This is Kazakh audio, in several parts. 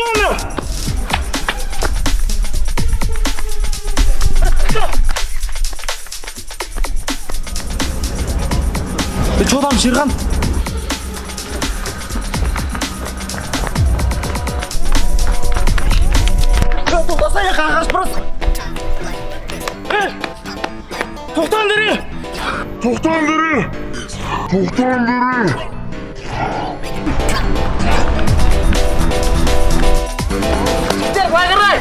Тоқта ана! Че там, Шерхан? Тоқтасай, қағаш бұрасың. Тоқтаңдар! Тоқтаңдар! Тоқтаңдар! Жігіттер, былай қарай!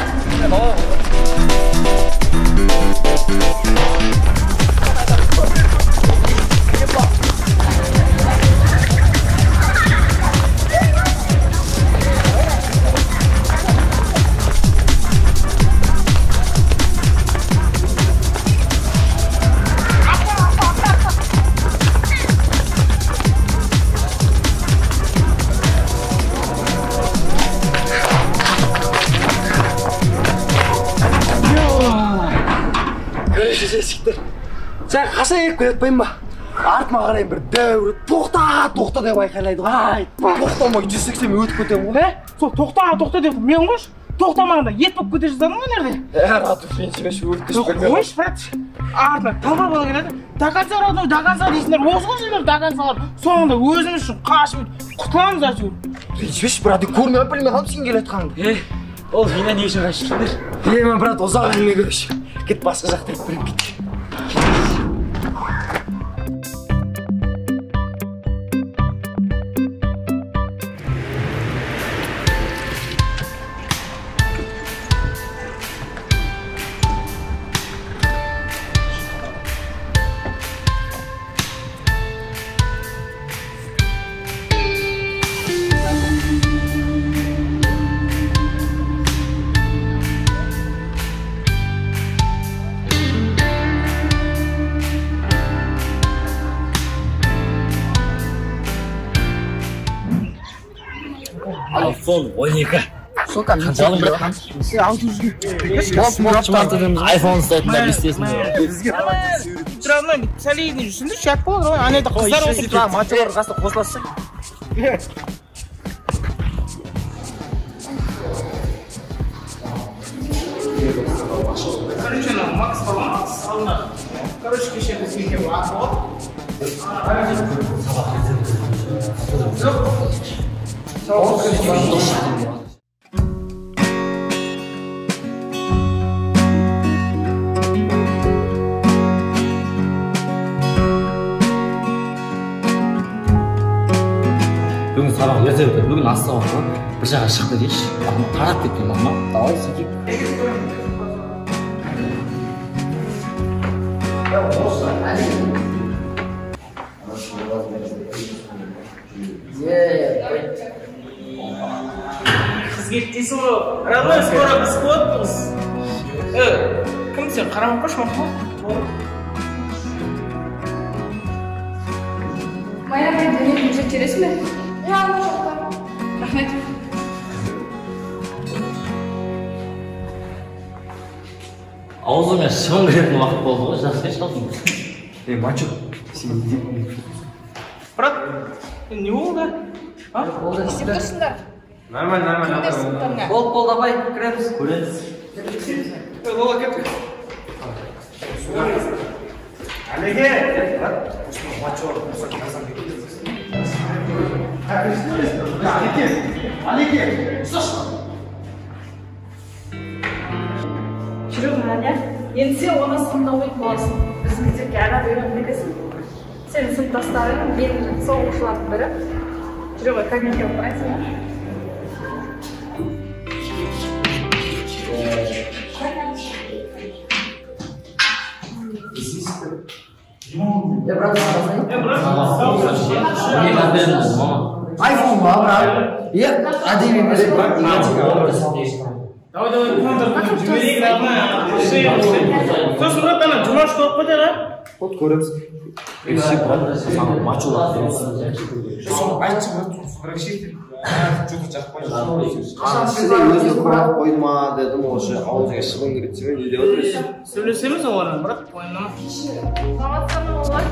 Жігіттер, сен қашан еріп келе жатпаймын ба? Артыма қараймын, бір дәуір тоқта, тоқта деп айқайлайды ғой. Айтпа. Тоқтамай 180 өтіп кетемін ғой. Сол тоқта, тоқта деп мен қойшы. Тоқтамағанда ет болып кете жаздадың ғой жерде. Рату ренжімеші, өліп кетші. Қойшы, брат. Артына талба бала келеді. До конца, родной, до конца дейсіңдер. Осы ғой сендер до концалар. Соңында өзіміз үшін қашып құтыламыз әйтеуір. Ренжімеші, брат, көрмей білмей қалдым сен келе жатқаныңды. Ол менен не үшін қашып жүрсіңдер? Мен, брат, ұзақ әңгіме короче. Кет басқа жақта біліп кет. iPhone 12. Сока, қанша алдың, брат? 600-ге. iPhone ұстайтындар не істесін? Родной, солидный жүрсіңдер, шат болады ғой. Ана жерде қыздар отырып, мачолар қасына қосыласың. Короче, анау Макс бар ғой, Макс алдына. Короче, кеше бізге келіп атып алды. Жоқ. Бүгін сабақ ерте бітті. Бүгін ас сабақ болады. Бір жаққа шығып кетейікші. Тарап кеткен мама. Давай сөйтейік. Қыз келді дейсің ғой. Родной, скоро біз болады. Кім сен? Қарамай қойшы, мақұл. Майя, мен бюджет тересің бе? Иә, ана жақта. Рахмет. Аузыма шығын кіретін уақыт болды ғой, жақсы шалдың. Ей, мачо, сен не деп? Брат, не болды? Не істеп тұрсыңдар? Нормально, нормально. Кімдер сыныптарыңа? Болды, болды, апай, кіреміз. Көреміз. Лола, кеттік. Әлеке! Әлеке! Әлеке! Ұсташы! Жүрек, Аня, енді сен оны сынықта оқитын боласың. Біздің мектепке ағат үйреніп кетесің. Сенің сыныптастарың ең жақсы оқушылардың бірі. Жүре ғой, кабинетке отырайын сен. Айфон ба, брат? Е, әдемі емес, брат. Давай, давай, жіберейік, родной. Сосын, брат, ана Жұмаш толып кетер, а? Вот көреміз. Есе, брат, саған мачолар Соны айтшы, брат, что-то жақпай. Сізде өзі құрап қойды ма дедім, осы аузыңа шыбын кіреді десем, не деп отырсыз? Сөйлесеміз олармен, брат, уайымдама. Саламатсыздар ма, балалар?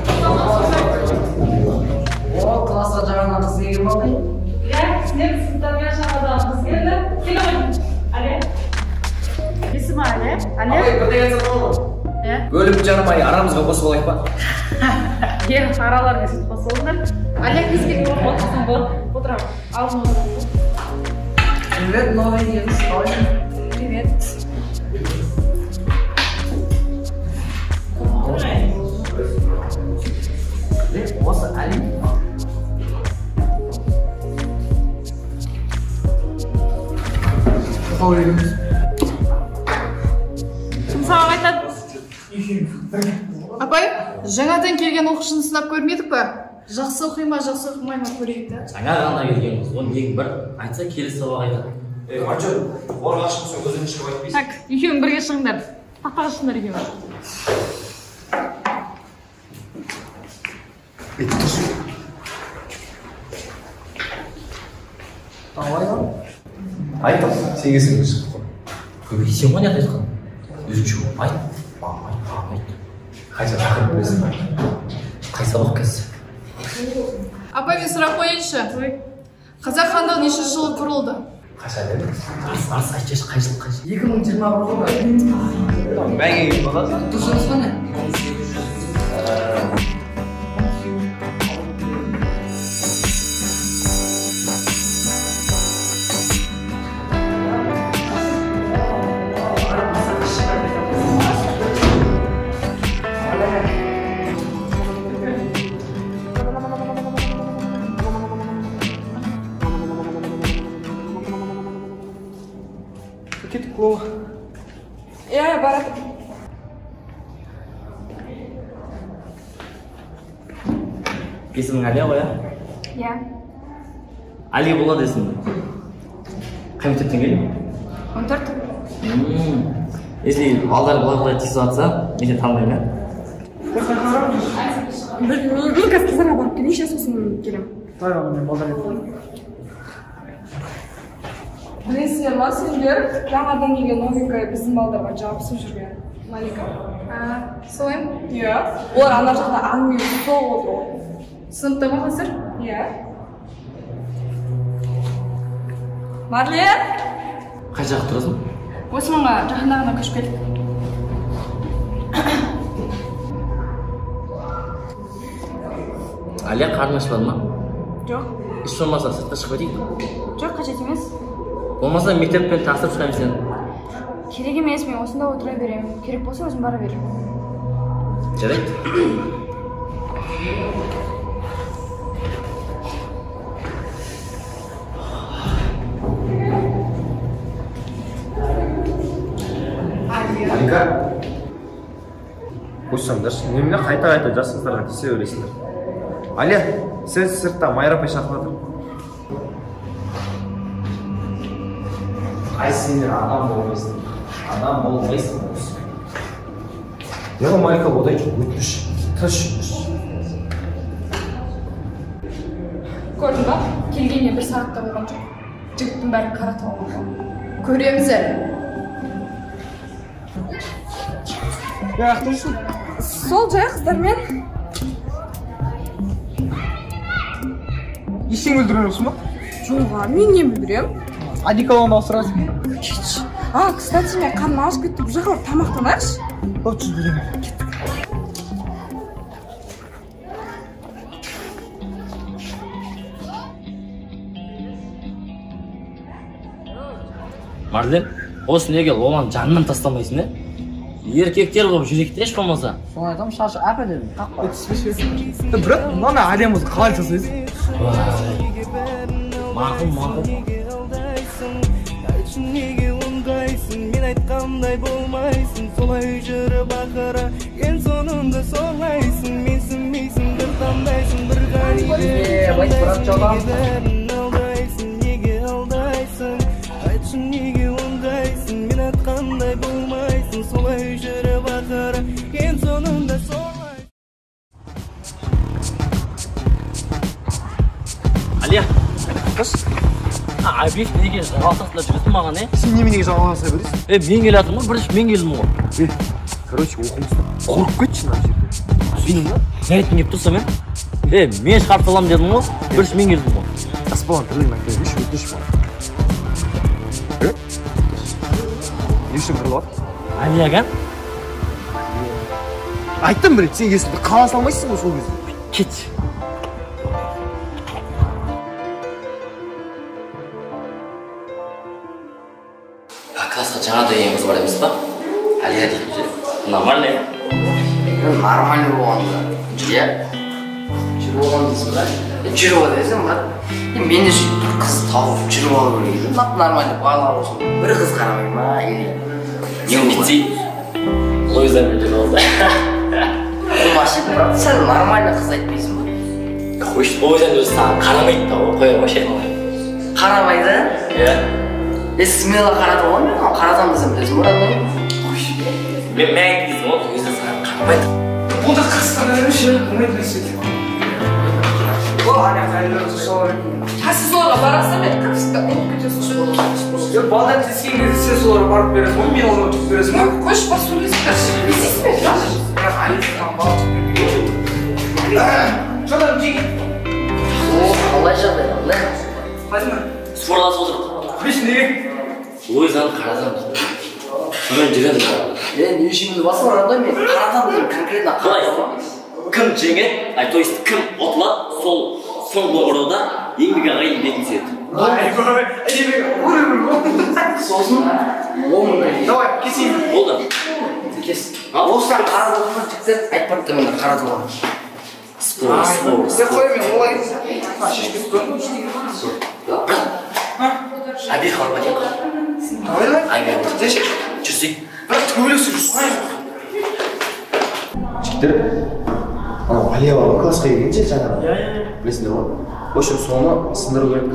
О, классқа жаңа қыз келген ба, апай? Иә, сіздердің сыныптарыңа жаңадан қыз келді. Келе ғой. Әлия. Есімі Әлия. Әлия. Апай, бірдеңе айтсам болады ма? Иә. Бөліп жармай арамызға қосып алайық па? Иә, араларыңа сөйтіп қосылыңдар. Әлия, кез келген орынға отырсаң болады. Отырамын. Алдын отырамын. Привет, новый қалайсың? Привет. Осы Әли. Кім сабақ айтады? Апай, жаңадан келген оқушыны сынап көрмедік па? Жақсы оқи ма, жақсы оқымай ма көрейік та. Жаңа ғана келген қыз, оны ең бір айтса келесі сабақ айтады. Ей, Мачо, оларға шықсаң өзің шығып айтпайсың. Так, екеуің бірге шығыңдар. Тақтаға шығыңдар екеуің. Давай. Айт, сен келсең шығып қой. Көбейсең сен ғой не айтқан? Өзіңше айт, айт, айт. Қайсы тақырып білесің ба? Қай сабақ қазір? Апай, мен сұрақ қояйыншы. Қазақ хандығы нешінші жылы құрылды? Қашан дедіңіз? Арыс, арыс, айтшы, қай жыл, қай жыл? 2021 ғой. Мәңгі болады. Дұрыс емес па не? Кеттік Лола. Иә, барады. Есімің Әлия ғой, иә? Иә. Али болады есімің. Қай мектептен келдің? 14. Если балдар былай-былай тиісіп жатса, мен сені танымаймын, иә? Білмеймін, мен қазір қыздарға барып келейінші, сосын келемін. Давай, мен балдар еттім. Білесіңдер ма, сендер жаңадан келген новенькая біздің балдарға жабысып жүрген Малика. Солай ма? Иә. Олар ана жақта әңгіме соғып отыр ғой. Сыныпта ма қазір? Иә. Марлен! Қай жақта тұрасың? Осы маңға жақында ғана көшіп келдік. Әлия, қарның ашпады ма? Жоқ. Еш болмаса сыртқа шығып кетейік пе? Жоқ, қажет емес. Болмаса мектеппен тапсырып шығамын сені. Керек емес, мен осында отыра беремін. Керек болса өзім бара беремін. Жарайды. Малика. Қойсаңдаршы, немене қайта-қайта жас қыздарға тиісе бересіңдер. Әлия, сен сыртта Майра апай шақырып жатыр. Ай, сендер адам болмайсың. Адам болмайсың осы. Неге Малика одай өтініш, тыныш. Көрдің ба? Келгеніне бір сағат та болған жоқ. Жігіттің бәрі қара тауға. Көреміз әлі. Тұрсың. Сол жай қыздармен. Ештеңе бүлдірген жоқсың ба? Жоқ, мен не бүлдіремін? Одеколонды ауыстырасың. Кетші. А, кстати, мен қарным ашып кетті. Бұл жаққа барып тамақтанайықшы. Болып жүр бірдеңе. Кеттік. Марлен, осы неге Лоланы жанынан тастамайсың, е? Еркектер болып жүрейік те еш болмаса. Соны айтамын, шашы әп әдемі, қақпа. Брат, мынаны әдемі болса қалай жасайсың? Мақұл, мақұл. Неге ондайсың, мен айтқандай болмайсың, солай жүріп ақыры ең соңында солайсың, менсінбейсің, бір таңдайсың, бір ғариб алдайсың, неге алдайсың, айтшы неге ондайсың, мен айтқандай болмайсың, солай жүріп ақыры ең соңында солай. Әлия, қыз. Абек неге жалғастырып жүрсің маған, е? Сен неменеге жалғаса бересің? Е, мен келе жатырмын ғой, бірінші мен келдім ғой. Е, короче, оқымыстан қорқып кетші мына жерде. Сен не айтқың келіп тұрсың, е? Е, мен шығарып саламын дедім ғой, бірінші мен келдім ғой. Жас баланың тірлігін айтпай қойшы, өтініш маған. Не үшін қырылып? Алияган? Айттым бір рет, сен есімді қала салмайсың ғой сол кезде. Кет. Классқа жаңа деген қыз бар емес па? Алия дейтін ше. Нормально, иә? Нормально болғанда. Иә? Жүріп алған дейсің ба? Жүріп ал десем, брат. Мен де бір қыз тауып жүріп алу керек еді. Нормально, барлығы болсын. Бір қыз қарамай ма, или не бүйтсей, Луизамен жүріп алса. Қумашы, брат, сен нормально қыз айтпайсың ба? Қойшы, Луизаның өзі саған қарамайды да ғой, қоя қойшы. Қарамайды? Иә. Смело қарады ғой, мен оған қаратамын десем білесің ба, родной? Қойшы. Мен мәйт дейсің ғой, Луиза саған қарамайды. Онда қырғызстан емес, болмайды нәрсе. Ол ана қайлар солар. Сіз соларға барасың мен, как всегда, ұмытып кетесің. Жоқ, балдар тиіскен кезде сен соларға барып бересің ғой, мен оларға туып бересің ғой. Қойшы, бар сөйлесіп бер. Не істейсің бе, жан? Бірақ Алисаға барып берген. Жолдан жеңіл. О, қалай жағдай, не? Қайсың? Спорласып отырдық. Қойшы, неге? Луизаны қаратамыз. Сонымен жүреміз. Не үшін мініп алсың, родной, мен қаратамын дедім, конкретно қаратамын. Кім жеңеді, то есть кім ұтылады, сол соңғы ұруда Еңбек ағайын бетін сүйеді. Сосын 10 мың. Давай, кесейін. Болды. Кес. Осыдан қаратып отырған жігіттер айтпапты мені қаратып алған. Спор, спор. Сен қой, мен олай шешіп кетіп көрдім. Әбек барып кетейік. Давай, давай. Әңгіме. Жүрсек. Бірақ төбелесіп жүрсің. Жігіттер, анау Алия бар ғой, классқа келгенше жаңағы. Білесіңдер ғой. В общем, соны сындыру керек.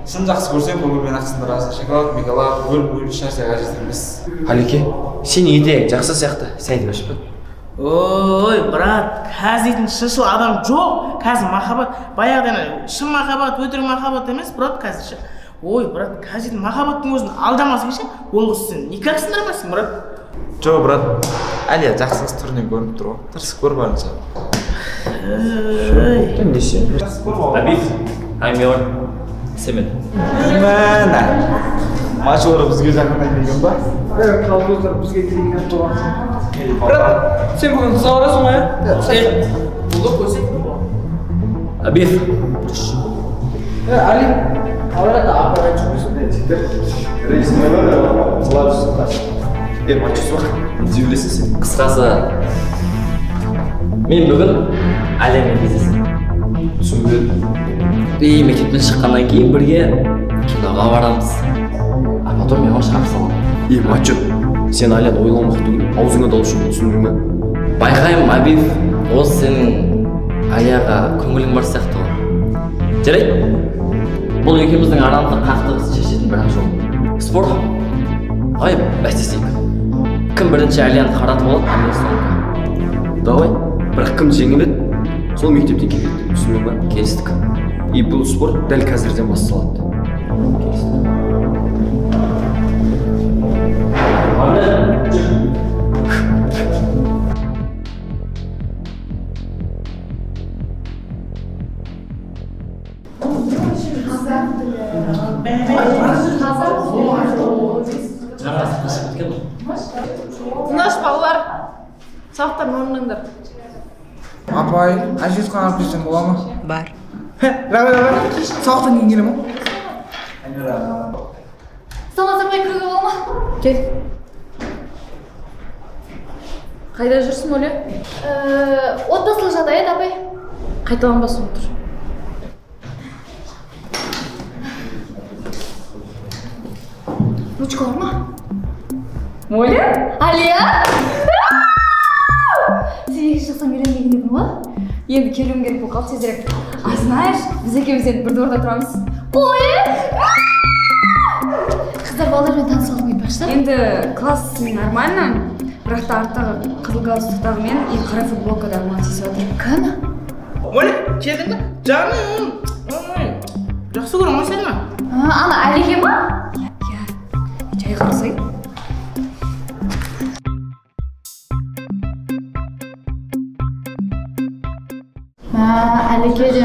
Шын жақсы көрсең, көңілмен ақ сындырасың. Шоколад, мегалад, бөліп-бөліп еш нәрсе қажет емес. Алеке, сенің идеяң жақсы сияқты. Сен айтып берші. Ой, брат, қазір дейтін шыншыл адам жоқ. Қазір махаббат, баяғыдан шын махаббат, өтірік махаббат емес, брат, қазір ше. Ой, брат, қазір дейтін махаббаттың өзін алдамасың ше, ол қыз сен никак сындырмайсың, брат. Жоқ, брат, Әлия жақсы қыз түрінен көрініп тұр ғой. Тырысып көр барынша. Неше? Әбек, әңгіме бар. Семен. Мәні. Мачолар бізге жақындай келген ба? Колхоздар бізге келген болған. Брат, сен бүгін қызға барасың ғой, ә? Болды, көрсек. Әбек. Али, аларада апай айтып жүрсің де. Жігіттер, рейсің бар, жылап жүрсің қаш. Мачосы бар, не дей білесің сен? Қысқасы, мен бүгін Әлиямен кездестім. Түсінбедім. И мектептен шыққаннан кейін бірге киноға барамыз. А потом мен оған шығарып саламын. Мачо, сен Алияны ойламақ түгіл, аузыңа дал үшін түсіндің бе? Байқаймын, Абив, осы сенің Алияға көңілің бар сияқты ғой. Жарайды, бұл екеуміздің арамызда қақтығыс шешетін бір-ақ жол. Спорт. Ай, бәстесейік. Кім бірінші Алияны қаратып алады, Алия соңғы. Давай, бірақ кім жеңіледі, сол мектептен кетеді, түсіндің бе? Келістік. И бұл спорт дәл қазірден басталады. Келістік. Тыныш, балалар. Сабақтарын орындаңдар. Апай, әжетхана алып берсем бола ма? Бар. Рахмет, апай. Сабақтан кейін келемін ғой. Саламатсыз ба, кіруге бола ма? Кел. Қайда жүрсің, Оля? Отбасылық жағдай еді, апай. Қайталанбасын, отыр. Ручка бар ма? Оля? Алия? Сен екінші жақтан келемін деген едің ғой? Енді келуім керек болып қалды тезірек. А знаешь, біз екеуміз енді бір дворда тұрамыз. Ой! Қыздар балдармен таныса алғым келмей ма? Енді класс нормально, бірақ та арттағы қызыл галстуктағы мен и қара футболкадағы маған тиісіп жатыр. Кім? Оля, келдің бе? Жаным! Ой, жақсы көремін ғой сені. Ана Әлиге ма? Иә, жай қарасай. Әлеке де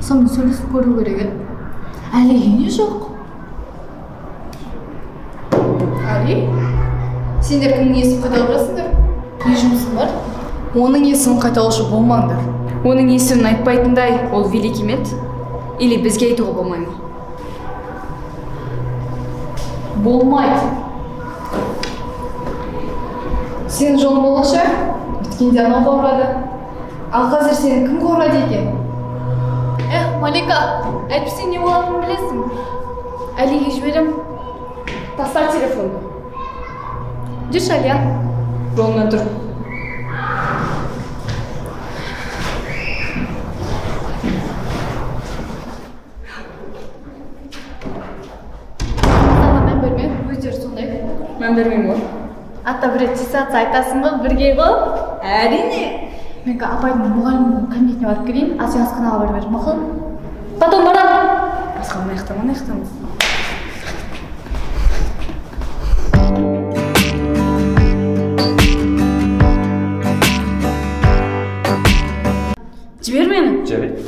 Сонымен сөйлесіп көру керек еді. Әлиге не жоқ? Али, сендер кімнің есімін қайталап жатсыңдар? Не жұмысың бар? Оның есімін қайталаушы болмаңдар. Оның есімін айтпайтындай ол великий ме? Или бізге айтуға болмай ма? Болмайды. Сен жолың болғанша біткенде анау қорғады. Ал қазір сені кім қорғады екен? Эх, Малика, әйтпесе не болатынын білесің. Әлиге жіберем. Таста телефонды. Жүрші, Әлия. Жолыңнан тұр. Мән берме, өздері сондай. Мән бермеймін ғой. Ата бір рет ситуация айтасың ғой, бірге ғой? Әрине. Мен апайдың мұғалімнің кабинетіне барып келейін, ал сен асханаға барып бер, мақұл? Потом барам. Басқа аяқтама, аяқтама. Жібер мені. Жарайды.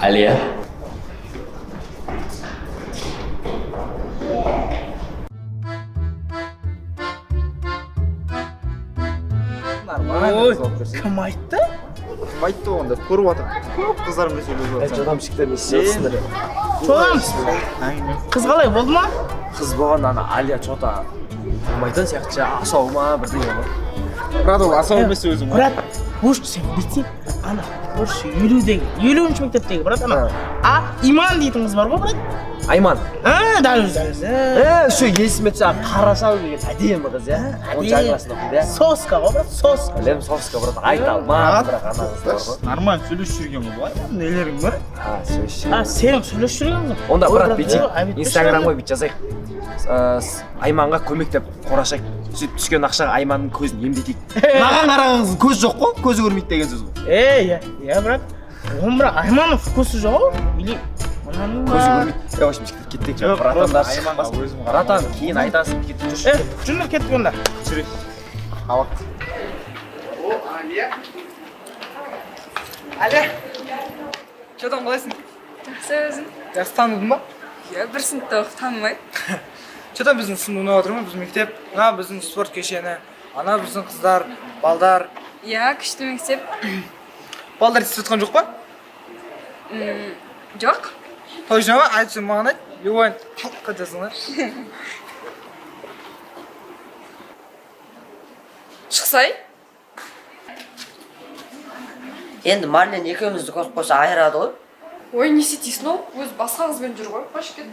Әлия. Ой, кім айтты? Кім айтты онда? Көріп жатыр. Көп қыздармен сөйлесіп жатыр. Жодам жігіттер не істеп жатсыңдар? Жодам. Қыз қалай болды ма? Қыз болған ана Алия чота болмайтын сияқты, асау ма бірдеңе ма? Брат, ол асау емес өзің ғой. Брат, қош сен бүйтсең, ана қош елудегі, елуінші мектептегі, брат, ана А Иман дейтін қыз бар ғой, брат? Айман. А, дәл өзі, дәл өзі. Шу есіме түсті, қарашау деген әдемі қыз, иә? Оның жаңғасында оқиды, иә? Соска ғой, брат, соска. Білемін, соска, брат, айта алмадым, бірақ ана қыз бар ғой. Нормально сөйлесіп жүрген ғой, былай, нелерің бар? А, сөйлесіп А, сен сөйлесіп жүрген ғой. Онда, брат, бүйтейік, Инстаграмға бүйтіп жазайық. Айманға көмек деп қорашайық. Сөйтіп түскен ақшаға Айманның көзін емдетейік. Маған қараған қыздың көзі жоқ қой, көзі көрмейді деген сөз ғой. Е, иә, брат. Оның бірақ Айманның вкусы жоқ ғой, или көзі көрмейді. Е, в общем, жігіттер, кеттік. Братандар шықпасын. Братан, кейін айтасың, кеттік, жүрші. Е, жүріңдер, кеттік онда. Жүрейік. Ауа. О, Алия. Алия. Че там, қалайсың? Жақсы, өзің? Жақсы, таныдың ба? Иә, бір сыныпта оқып танымай. Че там біздің сынып ұнап отыр ма? Біздің мектеп, мына біздің спорт кешені, ана біздің қыздар, балдар. Иә, күшті мектеп. Балдар тиісіп жатқан жоқ па? Жоқ. Точно ма? Айтшы, маған айт. Любой қайтасың да. Шықсай. Енді Марлен екеумізді көріп қойса айырады ғой. Ой, не істейсің ол? Өзі басқа қызбен жүр ғой. Қош кет.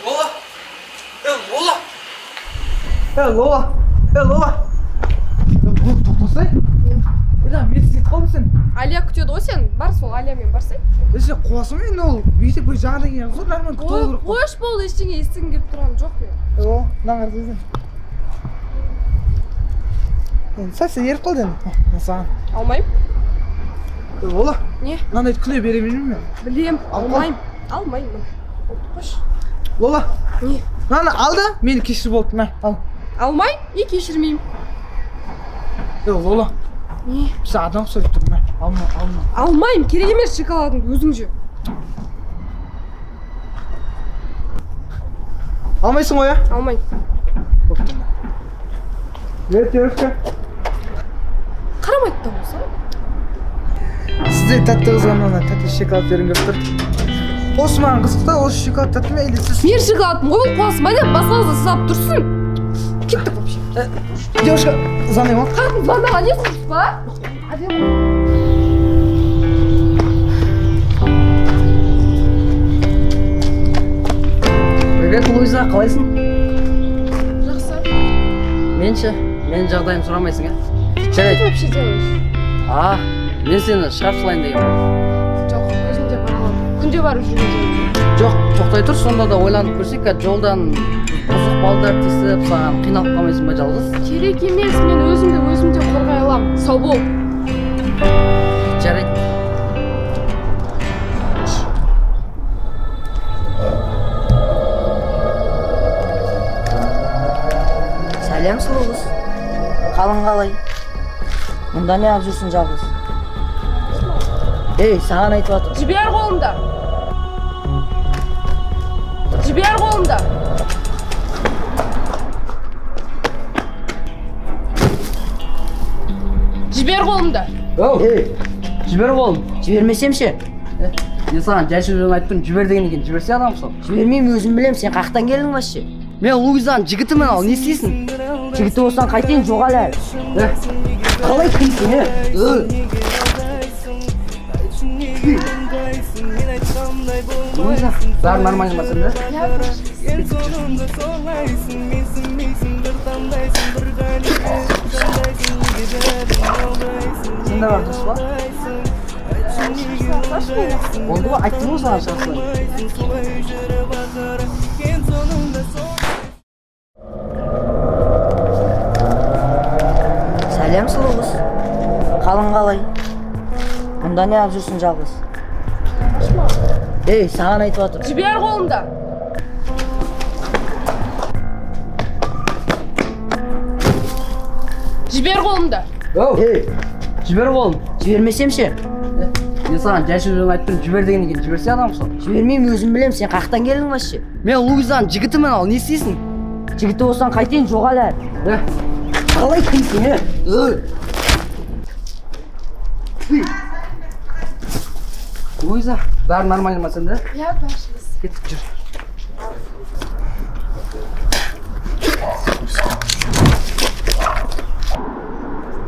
Лола! Лола! Лола! Лола! Тоқтасай? Мен сізге қалдым сен. Алия күтеді ғой сен. Бар сол Алиямен барсай. Сен қуасың ба енді ол? Мектеп бойы жаңадан келген қыз ғой, нормально күтіп алу керек қой. Қош болды, ештеңе естігім келіп тұрған жоқ мен. О, мынаны қарасай сен. Енді сәл еріп қалды енді. Мына саған. Алмаймын. Лола. Не? Мынандайды күле бере бермеймін мен. Білем, алмаймын. Алмаймын. Қош. Лола. Не? Мынаны ал да, мені кешір болды, мә, ал. Алмаймын, не кешірмеймін. Лола. Не? Сен адам ұқсап тұр, мә, алма, алма. Алмаймын, керек емес шоколадыңды, өзің же. Алмайсың ғой, иә? Алмаймын. Бопты. Бер, девушка. Қарамайды да болса. Сізде тәтті қызға мына тәтті шоколад бергім келіп тұр. Осы маған қызық та, осы шоколад тәтті ме или сіз? Мен шоколадым ғой, ол қуасың ба деп басқа қызды сызап тұрсын. Кеттік вообще. Девушка, звони ма? Қатын звондаған не дұрыс па? Привет, Луиза, қалайсың? Жақсы. Мен ше, менің жағдайымды сұрамайсың, ә? Что ты вообще делаешь? А, мен сені шығарып салайын дегенмін. Жоқ, өзім де бара аламын. Күнде барып жүрген жолым. Жоқ, тоқтай тұр, сонда да ойланып көрсек, жолдан бұзық балдар тиісіп, саған қиналып қалмайсың ба жалғыз? Керек емес, мен өзімді өзім де қорғай аламын. Сау бол. Жарайды. Сәлем, сұлу қыз. Қалың қалай? Мұнда не алып жүрсің жалғыз? Ей, саған айтып жатыр. Жібер қолымды. Жібер қолымды. Жібер қолымды. Ей, жібер қолым. Жібермесем ше? Мен саған жай сөзбен айттым, жібер деген екен, жіберсе адам сол. Жібермеймін, өзім білем, сен қаяқтан келдің вообще? Мен Луизаның жігітімін, ал не істейсің? Жігіті болсаң қайтейін, жоғал әлі. Қалай кімсің, е? Луиза, бәрі нормально ма сенде? Сенде бар дұрыс па? Болды ғой, айттым ғой саған шығарсың. Сәлем, сұлу қыз. Қалың қалай? Мұнда не алып жүрсің жалғыз? Ей, саған айтып жатыр. Жібер қолымды. Жібер қолымды. Ей, жібер қолым. Жібермесем ше? Мен саған жай сөзбен айттым, жібер деген екен, жіберсе адам сол. Жібермеймін, өзім білем, сен қаяқтан келдің вообще? Мен Луизаның жігітімін, ал не істейсің? Жігіті болсаң қайтейін, жоғал әлі. Қалай кімсің, е? Луиза, бәрі нормально ма сенде? Иә, бәрі жақсы. Кеттік, жүр.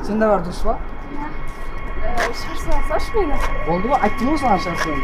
Сенде бәрі дұрыс па? Шығарса алсашы мені. Болды ғой, айттым ғой саған шығарсам.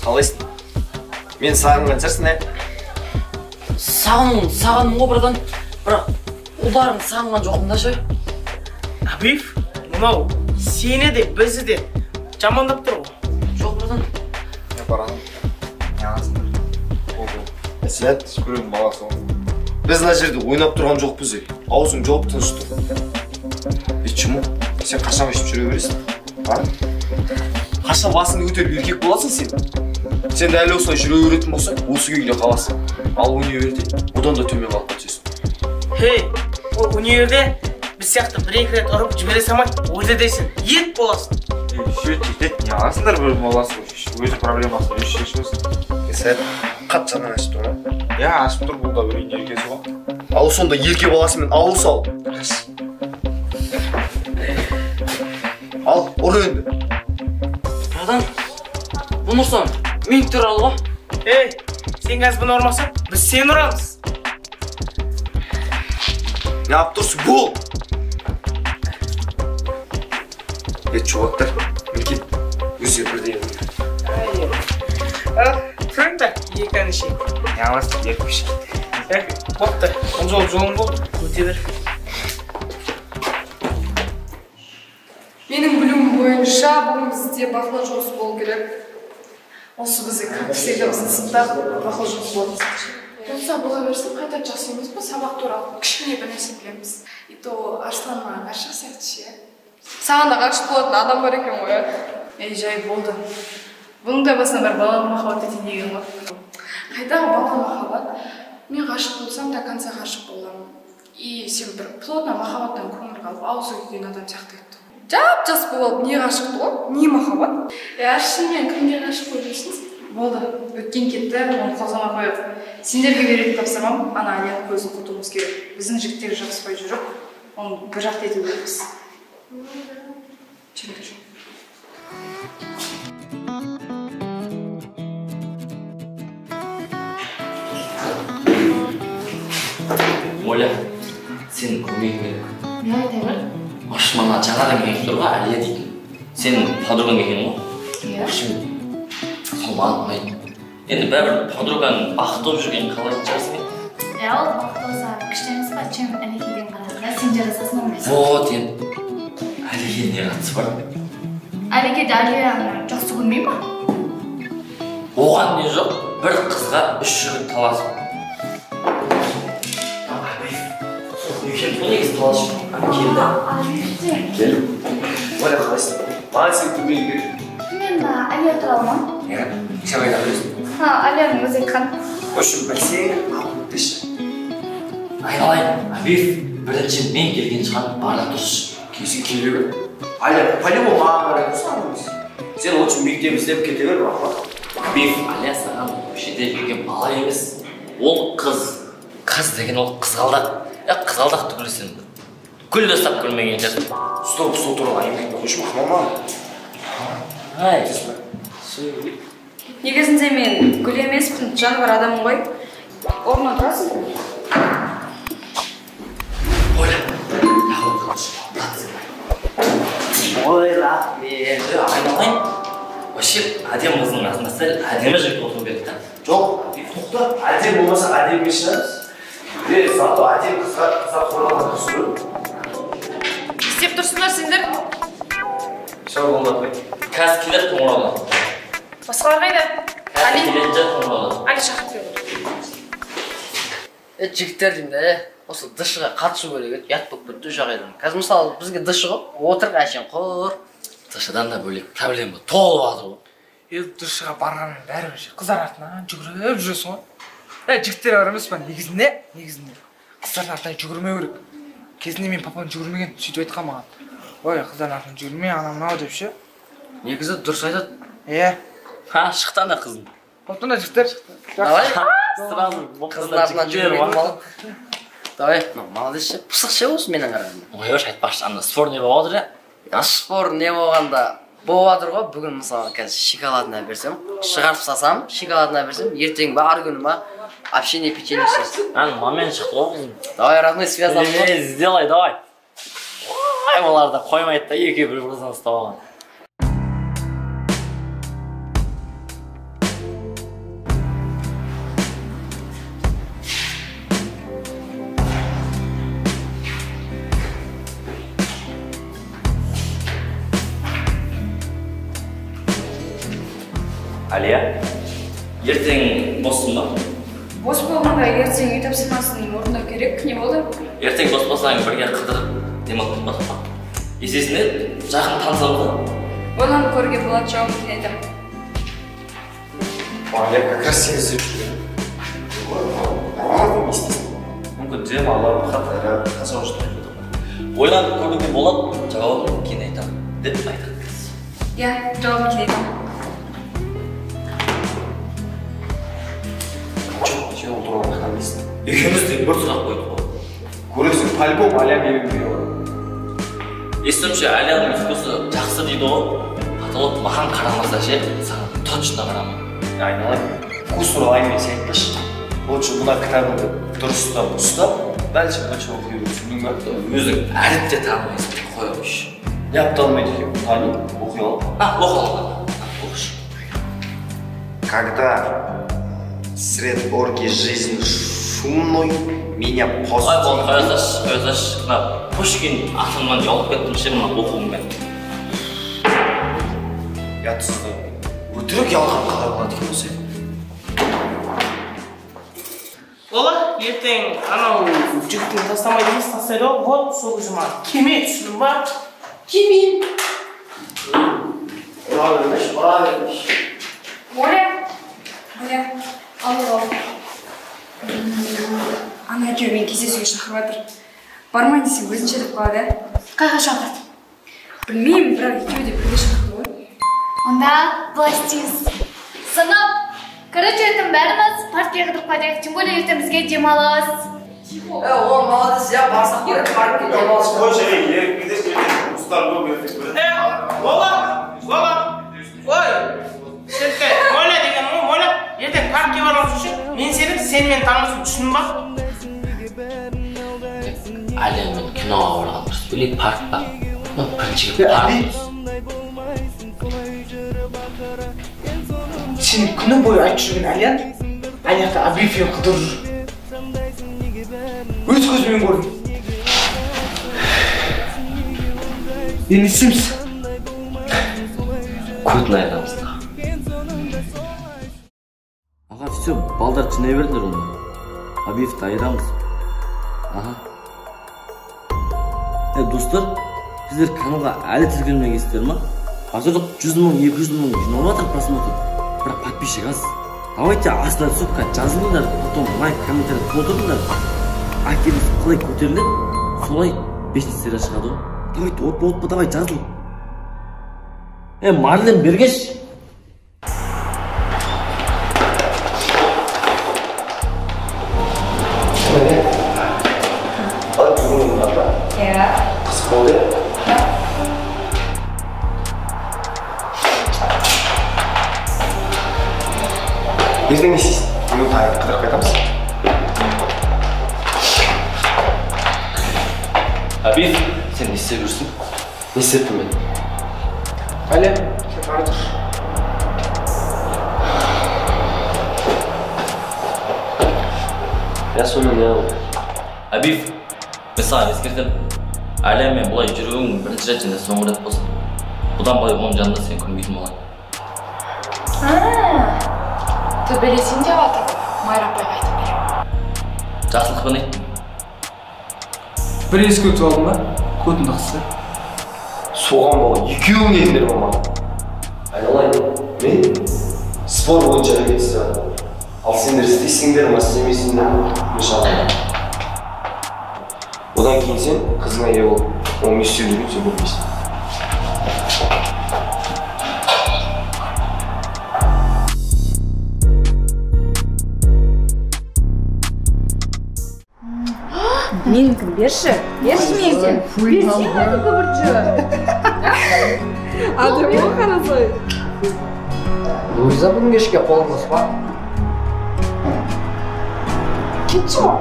Қалайсың? Мен сағынған шығарсың, ә? Сағындым ғой, братан. Бірақ ұлдарын сағынған жоқпын да ше. Абиев, мынау сені де, бізді де жамандап тұр ғой. Жоқ, братан. Не бараным? Не аласыңдар? Болды. Әсият, біреудің баласы ғой. Біз мына жерде ойнап тұрған жоқпыз, ей. Аузың жауып тыныш тұр. Е, чему? Сен қашан өшіп жүре бересің? А? Қашан басыңды көтеріп еркек боласың сен? Сен дәл осылай жүре беретін болсаң, осы күйінде қаласың. Ал универде одан да төмен қалып кетесің. Хей, ол универде біз сияқты бір-екі рет ұрып жібере салмай, ойда дейсің, ет боласың. Жетеді, не аласыңдар бір баласы, өзінің проблемасын өзі шешіп алсын. Сәт, қатты жаның ашып тұр ма? Иә, ашып тұр, бұл да бір үйдің еркесі ғой. Ал сонда ерке баласымен ауыз ал. Ал, ұр енді. Братан, бұны ұрсаң, мен туралы ғой. Ей, сен қазір бұны ұрмасаң, біз сені ұрамыз. Не алып тұрсың, бол! Е, чувактар, мінекей, өздері бірдеңе қойды. Тұрыңдар, екі әнішек. Не аласың, екі пішек. Бопты, бұл жол жолың болды, өте бер. Менің білуім бойынша бүгін бізде бақылау жұмысы болу керек. Осы бізде как всегда біздің сыныпта бақылау жұмысы болатын сияқты. Болса бола берсін, қайта жақсы емес па, сабақ туралы кішкене бір нәрсе білеміз. И то Арслан маған ғашық сияқты ше. Саған да ғашық болатын адам бар екен ғой, ә? Ей, жай болды. Бұның да басына бір балалы махаббат етейін деген ғой. Қайдағы балалы махаббат? Мен ғашық болсам до конца ғашық боламын. И сен бір плотно махаббаттан көңіл қалып, аузы күйген адам сияқты еттің. Жап-жас болып не ғашықты ғой, не махаббат? Е, шынымен кімге ғашық болып жүрсің? Болды, өткен кетті, оны қозғамай қояйық. Сендерге беретін тапсырмам, ана Алияның көзін құртуымыз керек. Біздің жігіттер жабыспай жүріп, оны бір жақты ету керекпіз. Жүріңдер. Оля, Сенің көмегің керек. Не айта бер? Общем, ана жаңадан келген тұр ғой, Әлия дейтін. Сенің подругаң екен ғой. Иә. Общем, сол маған ұнайды. Енді бәрібір подругаң бақытты болып жүргенін қалайтын шығарсың енді. Иә, ол бақытты болса күшті емес па, чем Әлекеден қарағанда сен жарасасың ғой. Вот енді. Әлеке не қатысы бар? Әлеке де Әлияны жақсы көрмей ма? Оған не жоқ, бір қызға 3 жігіт таласып. Келді негізі таласып. Келді. Келді. Оля, қалайсың? Маған сенің көмегің керек. Мен Әлия туралы ма? Иә, сен қайдан білесің? Әлияның өзі айтқан. В общем, білсең, көмектесші. Айналайын, Абиев, бірінші мен келген шығар, бара тұршы. Келсең келе бер. Аля, по-любому маған қарай тұрсың емес. Сен лучше мектеп іздеп кете бер, бірақ. Абиев, Аля саған көшеде жүрген бала емес. Ол қыз. Қыз деген ол қызғалдақ. Қызғалдақ түгілі сен гүл де ұстап көрмеген шығарсың. Стоп, сол туралы әңгіме айтпай қойшы, мама. Ай. Негізінде мен гүл емеспін, жануар адаммын ғой. Орнына тұрасың? Оля, ой, рахмет. Айналайын. Вообще, әдемі қыздың қасында сәл әдемі жігіт отыру керек та. Жоқ, тоқта. Әдемі болмаса әдемі емес шығармыз. Зато әдемі қызға қорғаған дұрыс қой. Істеп тұрсыңдар сендер? Все болмады. Қазір келеді қоңыраулар. Басқалар қайда? Қазір келеді қоңыраулар. Али шақырып бер. Жігіттер деймін де, осы ДШ-ға қатысу керек еді, ұят болып кетті үш ақ. Қазір мысалы бізге ДШ ғой, отырық әшейін құр. ДШ-дан да бөлек проблема толып жатыр ғой. ДШ-ға барғанмен бәрібір қыздар артынан жүгіріп жүресің ғой. Жігіттер бар емес па, негізінде қыздардың артынан жүгірмеу керек. Кезінде мен папам жүгірмеген, сөйтіп айтқан маған. Ой, қыздардың артынан жүгірме, анау мынау деп ше. Негізі дұрыс айтады. Иә. Ха, шықты ана қызың. Болыпты ана жігіттер. Давай. Сразу қыздың артынан жүгірмейтін бала. Давай, молодец ше, пысық ше осы менің қарағанда. Ой, айтпақшы, ана спор не болып жатыр, иә? Спор не болғанда болып жатыр ғой. Бүгін мысалы қазір шоколадына берсем, шығарып салсам, шоколадына берсем, ертең ба, арғы күні ма, общение печенье шешті. Ана момент шықты ғой қызым. Давай, родной, связь. Сделай, давай. Ой, олар да қоймайды да, екеуі бір қыздан ұстап алған. Әлия, ертең боссың ба? Бос болғанда ертең үй тапсырмасын орындау керек, не болды? Ертең бос болсаң бірге қыдырып демалып кетпадық па? Есесіне жақын танысамыз ғой. Ойланып көруге болады, жауабын кейін айтамын. Әлия, как раз сені іздеп жүрген. Мүмкін демалып, қыдырып, таза ауызда. Ойланып көруге болады, жауабын кейін айтамын деп айтады. Иә, жауабын кейін айтамын. Сен ол туралы қайдан білесің? Екеуміз де бір сұрақ қойдық қой. Көресің, по-любому Әлия менің бере алады. Естуімше, Әлияның вкусы жақсы дейді ғой. Потолок маған қарамаса ше, саған точно қарамайды. Айналайын, вкус туралы әңгіме сен айтпашы. Лучше мына кітабыңды дұрыстап ұстап, дальше дальше оқи бер, түсіндің бе? Өзің әріп те танымайсың, қоя қойшы. Не апталмайды екен, танимын, оқи аламын. Оқи аламын. Оқышы. Когда сред орги жизнь шумной, меня пост... Ай, болды, қоя салшы, қоя салшы. Мына Пушкин атымнан ұялып кеттім ше, мына оқуыммен. Ұятсызды. Өтірік ұялған қалай болады екен осы? Ола, ертең анау жігіттің тастамайды емес, тастайды ғой. Вот, сол кезде маған кеме түсіндің ба? Кемейін. Ұра бермеші, ұра бермеші. Оля, Оля. Алло. Ана екеуі мені кездесуге шақырып жатыр. Бармайын десең өзінше деп қалады, ә? Қайға шақырды? Білмеймін, бірақ екеуі де бірге шақырды ғой. Онда былай істейміз. Сынып. Короче, ертең бәріміз паркке қыдырып қайтайық. Тем более ертең бізге демалыс. О, молодец, я барсақ керек, паркке демалыс. Қойшы, еріп кетесің, ертең жұмыстар көп ертең. Ола, ола, ой, сенте, Оля деген ғой, Оля. Ертең паркке барамыз үшін, мен сені, сен мені танымайсың, түсіндің ба? Әлия Киноға барған дұрыс па или парк па? Ну, бірінші парк. Сен күні бойы айтып жүрген Әлиян ана жақта Абиевпен қыдырып жүр. Өз көзіммен көрдім. Енді не істейміз? Көтін айырамыз да. Аға, все, балдар жинай беріңдер оны. Абиевті айырамыз. Аға. Достар, сіздер каналға әлі тіркелмегенсіздер ма? Қазір 100 мың, 200 мың жиналып жатыр просмотр. Бірақ подписчик аз. Давайте астына түсіп, жазылыңдар, потом лайк, комментарий толтырыңдар. Активность қалай көтеріледі, солай 5 серия шығады ғой. Давайте, отпа, давай жазыл. Марлен, бергеш. Қызық болды. Ертең не істейсің? Бүгін тағы қыдырып қайтамыз. Абив, сен не істеп жүрсің? Не істеппін мен? Әле, сен бара тұр. Я сонымен не қылдым? Абив, мен саған ескертемін. Әлиямен бұлай жүруің бірінші рет және соңғы рет болсын. Бұдан былай оның жанында сен көрмейтін болайын. Төбелесейін деп жатыр ғой, Майра апайға айтып беремін. Жақсылықпен айттым. Бір ескі өтіп алдың ба? Көтіңді қысса. Соған бала, екеуің келдіңдер ма маған? Айналайын, мен спор бойынша әрекет істеп. Ал сендер істейсіңдер ма, істемейсіңдер ма? Мен шағын. Одан кейін сен қызыңа ие бол. Оның не істеп жүргенін сен білмейсің. Менікін берші. Берші менікін. Берсең әлі көбірші. Әдемі ғой қарасай. Луиза бүгін кешке қолың бос па? Кетші ғой.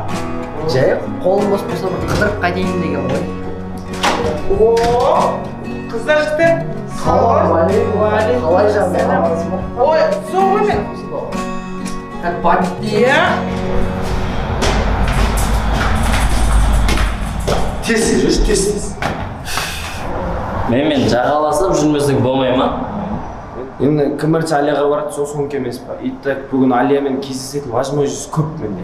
Жай қолың бос болса бір қыдырып қайтайын деген ғой. О, қыздар жігіттер. Салам алейкум. Қалай жағдай? Ой, сол ғой мен. Как память. Иә. Тез жүрші, тез. Менімен жағаласып жүрмесең болмай ма? Енді кім бірінші Алияға барады, сол соңғы емес па? И так бүгін Алиямен кездесетін возможность көп менде.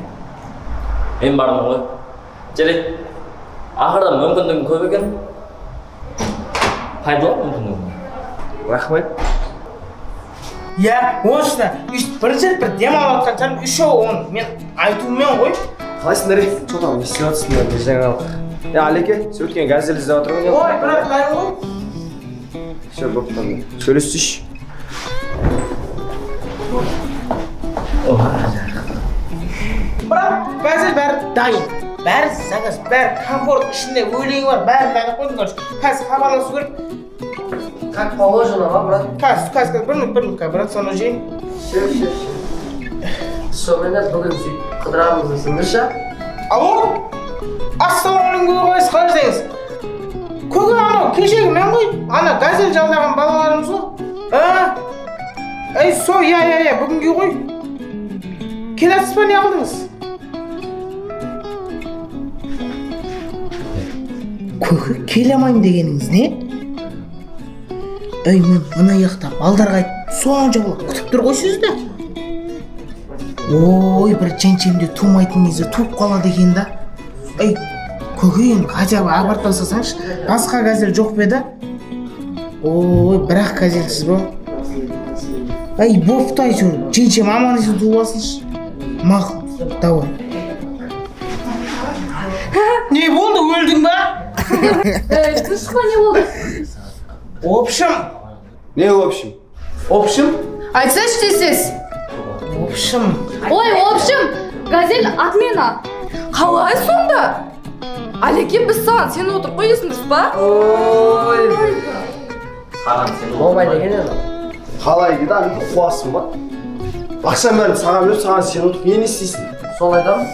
Мен бармын ғой. Жарайды. Ақыры мүмкіндігің көп екен. Пайдалан мүмкіндігіңді. Рахмет. Иә, осыда бірінші рет бір демалып жатқан шығармын, еще оны мен айтуыммен ғой. Қалайсыңдар, ей? Че там, не істеп жатсыңдар, не жаңалық? Алеке, сен өткен газель іздеп отырмын. Ой, брат, лайым ғой. Все, бопты. Сөйлесейші. Брат, газель бәрі дайын. Бәрі заказ, бәрі комфорт, ішінде өлеңі бар, бәрін дайындап қойдым, короче. Қазір хабарласу керек. Как положено, ма, брат? Қазір, бір минут, брат, соны жейін. Все. Сонымен бүгін сөйтіп қыдырамыз десеңдерші. Алло? Ассалаумағалейкум, көке, қалайсыз, қалай жүрсеңіз? Көке, анау кешегі мен ғой, ана газель жалдаған балаларымыз ғой. Ей, со, иә, бүгінге ғой. Келесіз ба, не қылдыңыз? Көке, келе алмаймын дегеніңіз не? Ей, мен мына жақта балдарға айтып, сонша бала күтіп тұр ғой сізді. Ой, бір жеңшемде тумайтын кезде туып қалады екен да. Ей, көке, енді хотя бы апарып тастасаңшы, басқа газель жоқ па еді? Ой, бірақ газельсіз ба? Ей, бопты әйтеуір, жеңшем аман есен туып алсыншы. Мақұл, давай. Не болды, өлдің ба? Тыныш па, не болды? В общем. Не в общем? В общем? Айтсайшы тез-тез. В общем. Ой, в общем, газель отмена. Қалай сонда? Алеке, біз саған сен отырып қой дейсің, дұрыс па? Ой. Саған сен болмайды екен енді. Қалай дейді, Абиді қуасың ба? Ақшаның бәрін саған беріп, саған сен отырып, не істейсің? Сол айтамын.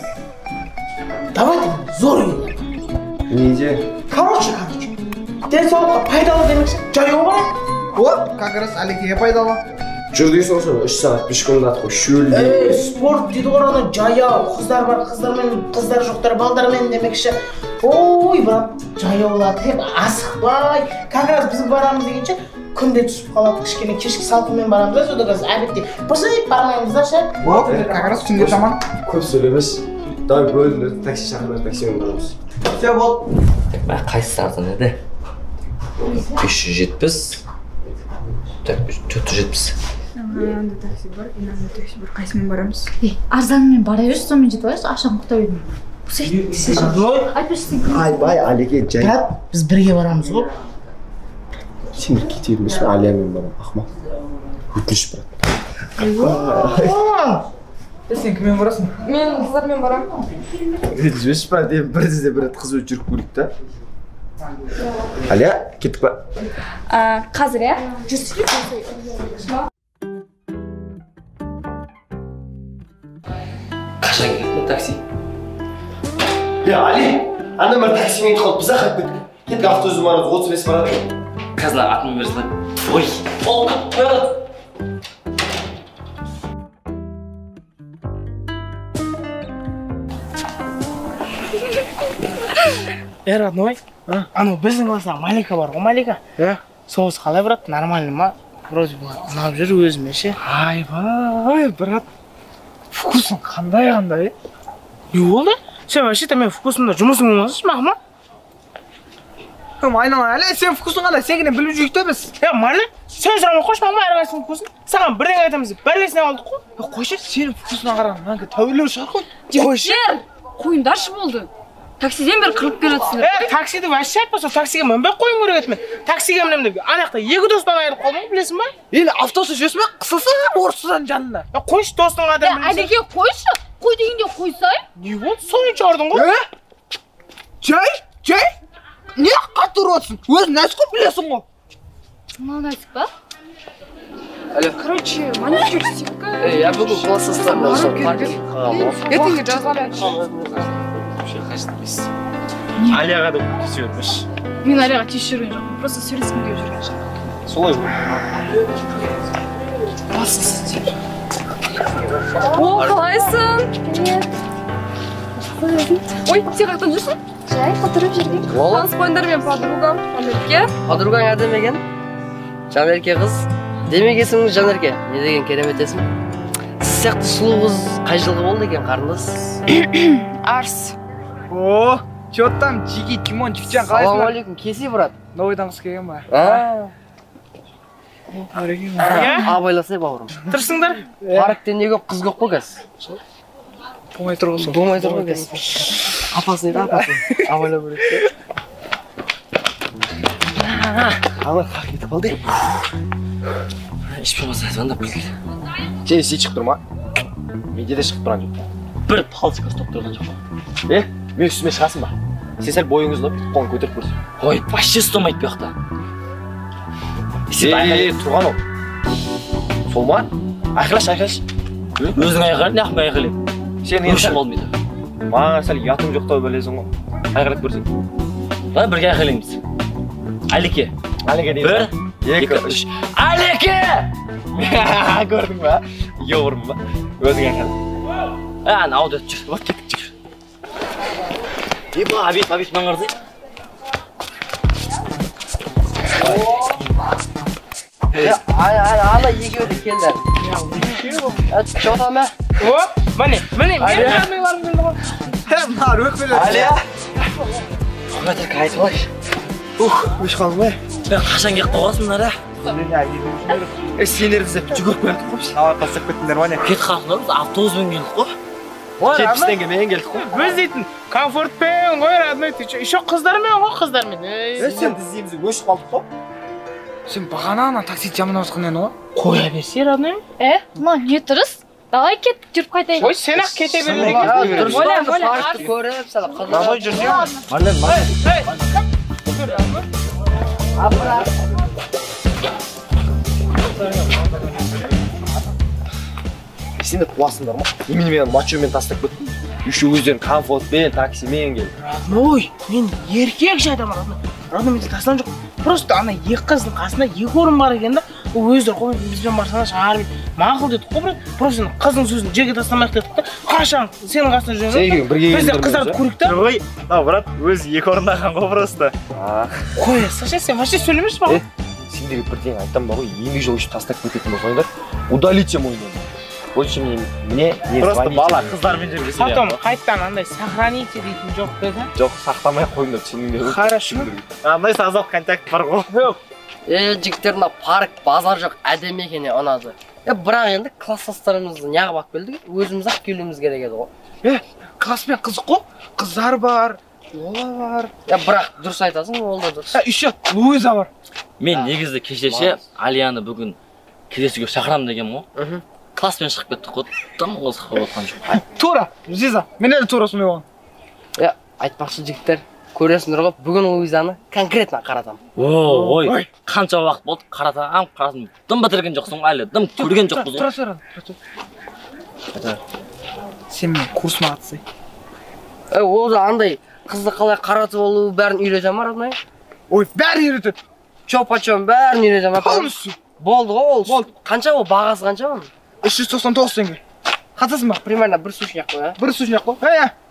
Давайте, зор үй. Неде? Короче. Денсаулыққа пайдалы демекші, жаяу барайық. О, как раз Алекеге пайдалы. Жүр дейсің ғой, 3 сағат пешкомдатып қой, шөлде. Спорт дейді ғой, ана жаяу, қыздар бар, қыздармен, қыздар жоқтар, балдармен демекші. Ой, брат, жаяулатып, асықпай, как раз біз барамыз дегенше, күнде түсіп қалады, кішкене кешкі салқынмен барамыз да, сода қазір обедте бысып бармаймыз да ше. О, как раз түнде таман. Көп сөйлемеш. Давай бөлінді, такси шақырмай, таксимен барамыз. Все, болды. Так, мә, қайсысы арзан еді? 570. Так, 470. Мынандай такси бар, мынандай такси бар. Қайсымен барамыз? Арзанымен бара берші, сонымен жетіп алайықшы, ақшаны құта бермей. Айтпашы сен. Айбай, Алеке, жай. Брат, біз бірге барамыз ғой. Сен кете бермесің, Алиямен барамын, ақымақ. Өтініш, брат. Сен кіммен барасың? Мен қыздармен барамын. Ренжімеші, брат, енді бір кезде бір рет қыз өтіп жүріп көрейік та. Алия, кеттік па? Қазір, иә? Жүрсек. Қашан келді такси? Али, ана бір таксимен кетіп қалды, біз ақ қайтып кеттік. Кеттік, автобуспен барамыз, 35 барады. Қазір атын бере салайын. Ой, ол қояды. Родной, анау біздің класста Малика бар ғой, Малика. Иә. Соғыс қалай, брат, нормально ма? Вроде бы ұнап жүр өзіме ше. Айбай, брат, вкусың қандай-қандай? Не болды? Сен вообще-то мен вкусымда жұмысың болмасыншы, мақма? Айналайын, әлі сен вкусың қандай? Сенікінен біліп жүрейік те біз. Марлен, сен сұрамай қойшы, мақма, әрқайсының вкусын. Саған бірдеңе айтамыз деп, бәлесіне алдық қой. Қойшы, сенің вкусыңа қарағанда мынанікі тәуірлеу шығар ғой. Жігіттер, қойыңдаршы болды. Таксиден бері қырылып келе жатсыңдар. Таксиді вообще айтпаса, таксиге мінбей қойым керек еді мен. Таксиге мінемін деп, ана жақта екі достан айырылып қалдым ғой, білесің ба? Или автобуста жүресің бе, қысылсың орысшадан жанына. Қойшы, достың қадірін білесің. Әлеке, қойшы, қой дегенде қойсай. Не болды, сонша ұрдың ғой? Жай, жай, не қатты ұрып отырсың? Өзің нәзік қой, білесің ғой. Мынау нәзік па? Короче, маникюр істейік. Я бүгін класстастарыммен сол паркке қалғанмын. Ертеңге жазыламын. Алияға да тиісіп жүрмеш. Мен Алияға тиісіп жүрген жоқпын, просто сөйлескім келіп жүрген шығар. Солай ғой. Бассыз. О, қалайсың? Привет. Ой, сен қаяқтан жүрсің? Жай, қыдырып жүрген. Таныс қойыңдар, мен подругам, Жанерке. Подругаң әдемі екен. Жанерке қыз. Демек есіміңіз Жанерке. Не деген керемет есім. Сіз сияқты сұлу қыз қай жылғы болды екен, қарындас? Арс. О, че там, Чики, Тимон, Чикчан, қалайсыңдар? Салам алейкум, кесе, брат. Новыйдан қыз келген ба? Абайласай, бауырым. Тұрсыңдар? Паркте не көп, қыз көп қой қазір. Болмай тұр ғой. Болмай тұр ғой қазір. Апасын еді, апасын. Абайлау керек те. Ана қақ кетіп қалды. Еш болмаса звондап келді. Сен істей шығып тұр ма? Менде де шығып тұрған жоқ. Бір палочка ұстап тұрған жоқ. Мен үстіме шығасың ба? Сен сәл бойың ұзын, қолын көтеріп көрсін. Ой, вообще ұстамайды бұл жақта. Тұрған ол. Сол ма? Айқайлашы, айқайлашы. Өзің айқайлап, неғып мен айқайлаймын? Сен өшіп қалдым дейді. Маған сәл ұятың жоқтау білесің ғой. Айқайлап көрсең. Давай бірге айқайлаймыз. Алеке. Алеке дейміз. 1, 2, 3. Алеке! Көрдің ба? Еурым ба? Өзің айқайла. Ана ауды өтіп жүр. Вот кеттік жүр. Еба, абит, абит, мынаны қарасай. Ана екеуі де келді. Че там, ә? О, міне, міне, менің армияларым келді ғой. Мына өкпелер. Алия. Мұхаммед ака, айтып алайыншы. Ух, өшіп қалдым ғой. Қашан келіп қалғансың мынара? Сендерді іздеп жүгіріп келдік қой. Ала тастап кеттіңдер ма не? Кетіп қалдыңдар, біз автобуспен келдік қой. 70 теңгемен келдік қой. Біз дейтін комфортпен ғой, родной, ты че? Еще қыздармен ғой, қыздармен. Сен іздейміз деп өшіп қалдық қой. Сен бағана ана таксиді жаман ауысқан едің ғой. Қоя берсе, родной. Мынау не тұрыс? Давай кет, жүріп қайтайық. Ой, сен ақ кете береді екенсің. Оля, оля, паркті көріп, сәл қыздар. Давай жүрсең. Марлен, Марлен. Сендер қуасыңдар ма? Немене мені мачомен тастап кеттің? Еще өздерің комфортпен, таксимен келді. Родной, мен еркек жай адаммын, родной. Родной, менде тастан жоқ. Просто ана екі қыздың қасында екі орын бар екен да, ол өздері қой, бізбен барсаңдар шығарып мақұл дедік қой, брат. Просто қыздың сөзін жерге тастамайық дедік та, қашан сенің қасында жүрген бірге біз де қыздарды көрейік та. Ой, мынау брат өзі екі орындаған ғой просто. Қой, Саша, сен вообще сөйлемеші маған. Сендерге бірдеңе айтам ба ғой, ендігі жолы өйстіп тастап кететін болсаңдар, удалите мой номер. Больше мне не звоните. Просто бала қыздармен жүргісі. Потом қайтадан андай сохраните дейтін жоқ па еді? Жоқ, сақтамай қойыңдар, түсіндіңдер. Хорошо. Андай создал контакт бар ғой. Жігіттер, мына парк, базар жоқ, әдемі екен, ұнады. Бірақ енді класстастарымызды неғып алып келдік? Өзіміз ақ келуіміз керек еді ғой. Класспен қызық қой. Қыздар бар, Лола бар. Бірақ дұрыс айтасың, ол да дұрыс. Еще Луиза бар. Мен негізі кешеше Алияны бүгін кездесуге шақырамын дегенмін ғой. Класспен шығып кеттік қой, тым қызық болып отқан жоқ. Тура, Луиза, мен әлі тура сондай болған. Айтпақшы жігіттер, көресіңдер ғой, бүгін Луизаны конкретно қаратам. Ой, қанша уақыт болды, қаратам, қаратам, дым бітірген жоқсың ғой әлі, дым көрген жоқпыз ғой. Тұра. Сен менің курсыма қатысай. Ол да андай қызды қалай қаратып алу бәрін үйрете ма, родной? Ой, бәрін үйретеді. Чё почём, бәрін үйрете ма? Полностью. Болды ғой ол. Болды. Қанша ол, бағасы қанша оның? 399 теңге. Қатысасың ба? Примерно бір сушняк қой, а? Бір сушняк қой.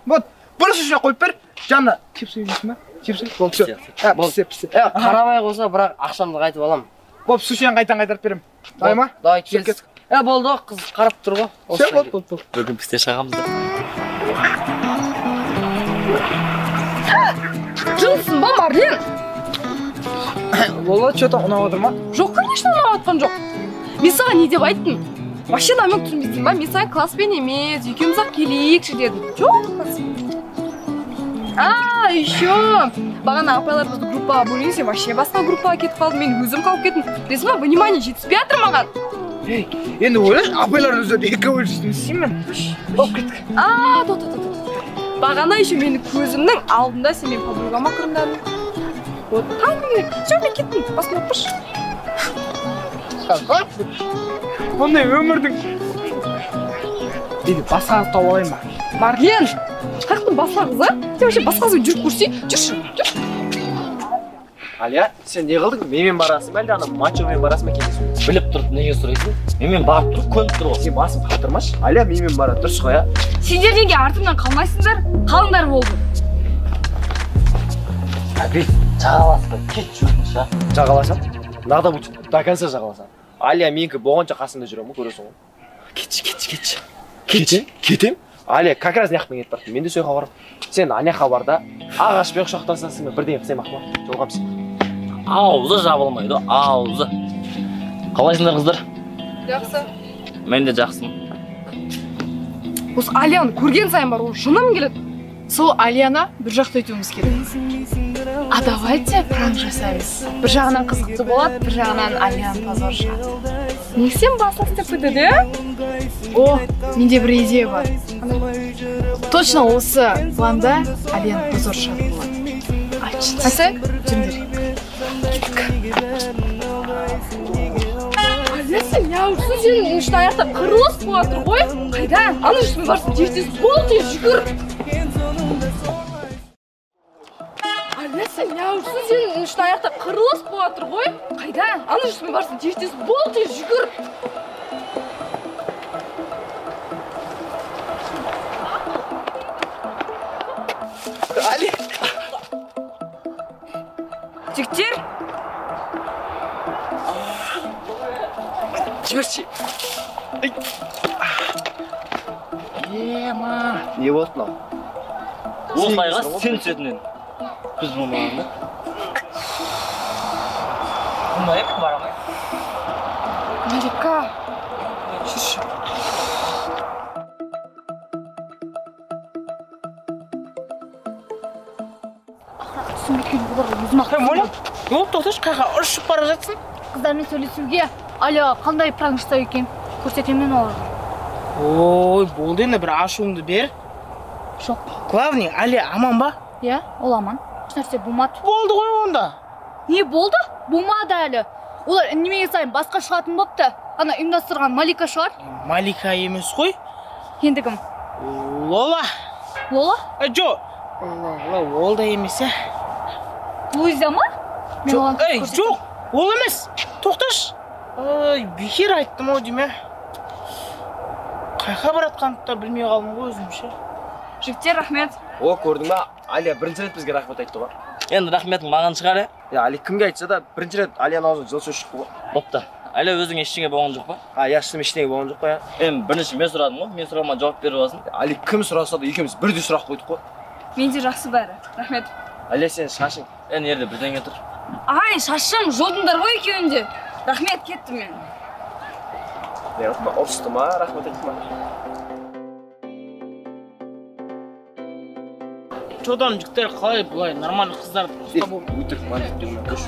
Вот, бір сушняк қойып бер. Жанына чипсы жейсің ба? Чипсы? Болды, все. Пісте. Қарамай қойса, бірақ ақшамды қайтып алам. Болды, сушняны қайтадан қайтарып беремін. Давай ма? Давай, келіс. Болды ғой, қыз қарап тұр ғой. Все, болды. Бүгін пісте шығамыз да. Жынсың ба, Марлен? Лола, что-то ұнап отыр ма? Жоқ, конечно, ұнап отқан жоқ. Мен саған не деп айттым? Вообще намек түсінбейсің ба? Мен саған класспен емес, екеуміз ақ келейікші дедім. Жоқ, класспен. Еще бағана апайлар бізді группаға бөлген, сен вообще басқа группаға кетіп қалдың, мен өзім қалып кеттім. Білесің ба, внимание жетіспей жатыр маған. Енді ойлашы, апайлар өздері екі бөлісін істеймін. Болып кеттік. Тоқта. Бағана еще мені көзімнің алдында сен менің подругама қырындадың. Вот, таң керек. Все, мен кеттім. Басын өппіш. Бұндай өмірдің... Дейді, басқа қыз тауып алайын ба? Марлен, қаяқтың басқа қызы? Сен вообще басқа қызбен жүріп көрсей, жүрші, жүр. Алия, сен не қылдың? Менімен барасың ба, әлде ана мачомен барасың ба кездесуге? Біліп тұрып неге сұрайсың? Менімен барып тұрып, көніп тұр ғой. Сен басын қатырмашы. Алия менімен барады, дұрыс қой, а? Сендер неге артымнан қалмайсыңдар? Қалыңдар болды. Әбет, жағаласпа, кетші өтініш, а? Жағаласам? Надо будет до конца жағаласам. Алия менікі болғанша қасында жүремін, көресің ғой. Кетші. Кетші? Кетем? Алия как раз мына кетіп барды. Мен де сол жаққа барамын. Сен ана жаққа бар да, ағашпен құшақтасасың, бірдеңе қылсам ақ па? Жолығамыз. Аузы жабылмайды, аузы. Қалайсыңдар, қыздар? Жақсы. Мен де жақсымын. Осы Алияны көрген сайын бар, ол жыным келеді. Сол Алияна бір жақты өтуіміз керек. А давайте пранк жасаймыз. Бір жағынан қызықты болады, бір жағынан Алияның позоры шығады. Не сен басын істеп кетеді, О, менде бір идея бар. Точно осы планда Алияның позоры шығатын болады. Айтшы. Айтсай? Жүріңдер. Кеттік. Алия, сен неғып сенің үшін аяқта қырылыс болып жатыр ғой? Қайда? Ана үстіме барсын, тез-тез бол, тез жүгір. Алия, сен неғып сенің үшін аяқта қырылыс болып жатыр ғой? Қайда? Ана үстіме барсын, тез-тез бол, тез жүгір. Али! Жігіттер! Жіберші! Ема! Не болды мынау? Осылайға сен түсетін едің. Біз болмаған да. Болмай, бара алмай. Малика, жүрші. Түсінбейтін оларға өзім ақ. Ойлап, не болды, тоқташы, қаяққа ұшып бара жатсың? Қыздармен сөйлесуге. Аля, қандай пранк жасау екен? Көрсетемін оларға. Ой, болды енді, бір ашуыңды бер. Жоқ. Главный, Аля аман ба? Иә, ол аман. Ешнәрсе болмады. Болды ғой онда. Не болды? Болмады әлі. Олар үндемеген сайын басқа шығатын бопты. Ана ұйымдастырған Малика шығар. Малика емес қой. Енді кім? Лола. Лола? Жоқ. Ол да емес, ә? Луиза ма? Жоқ, жоқ, ол емес. Тоқташы. Ой, бекер айттым ау деймін, ә? Қайқа баратқанды да білмей қалдым ғой өзімше. Жігіттер, рахмет. О, көрдің ба? Алия бірінші рет бізге рахмет айтты ғой. Енді рахметің маған шығар, ә? Иә, Али кімге айтса да бірінші рет Алияның аузынан жылы сөз шықты ғой. Бопты. Алия өзің ештеңе болған жоқ па? А, иә, шыным ештеңе болған жоқ қой, иә. Енді бірінші мен сұрадым ғой, мен сұрағыма жауап беріп аласың. Али кім сұраса да екеуміз бірдей сұрақ қойдық қой. Менде жақсы бәрі. Рахмет. Алия, сенің шашың. Енді жерде бірдеңе тұр. Ай, шашым, жолдыңдар ғой екеуің де. Рахмет, кеттім мен. Не, ұрысты ма, рахмет айтты ма? Жодан жігіттер қалай бұлай нормальный қыздарды ұстап болып. Өтірік мандет деген көш.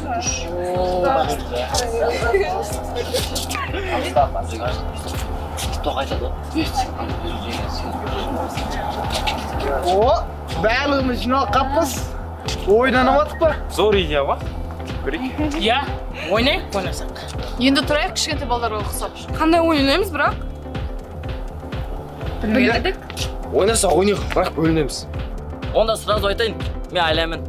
Тоқ айтады ғой. О, барлығымыз жиналып қаппыз. Ойнанамадық па? Зор идея ғой. Көрейік. Иә, ойнайық, ойнасақ. Енді тұрайық кішкентай балдарға ұқсап. Қандай ойын ойнаймыз бірақ? Білмедік. Ойнасақ ойнайық, бірақ бөлінеміз. Онда сразу айтайын, мен Алиямен.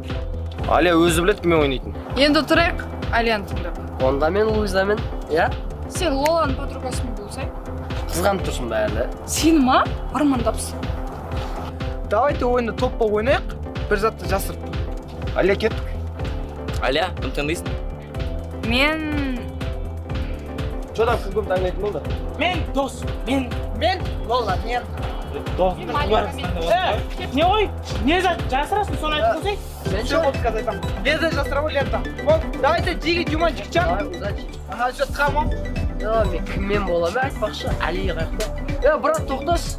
Алия өзі біледі кіммен ойнайтынын. Енді тұрайық, Алияны тыңдап. Онда мен Луизамен, иә? Сен Лоланың подругасымен болсай. Қызғанып тұрсың ба әлі? Сені ма? Армандапсың. Давайте ойынды топ болып ойнайық, бір затты жасырып. Алия, кеттік. Алия, кім таңдайсың? Мен... Жодан кім кім таңдайтын болды? Мен дос, мен Лола, мен. Не ғой? Не зат жасырасың, соны айтып қойсай. Все, болды, қазір айтамын. Леза жасырамын, лента. Болды, давайте жиги, Дюман, жігітжан. Ага, все, тығамын. Мен кіммен боламын, айтпақшы, Алия қаяқта? Е, брат, тоқташы.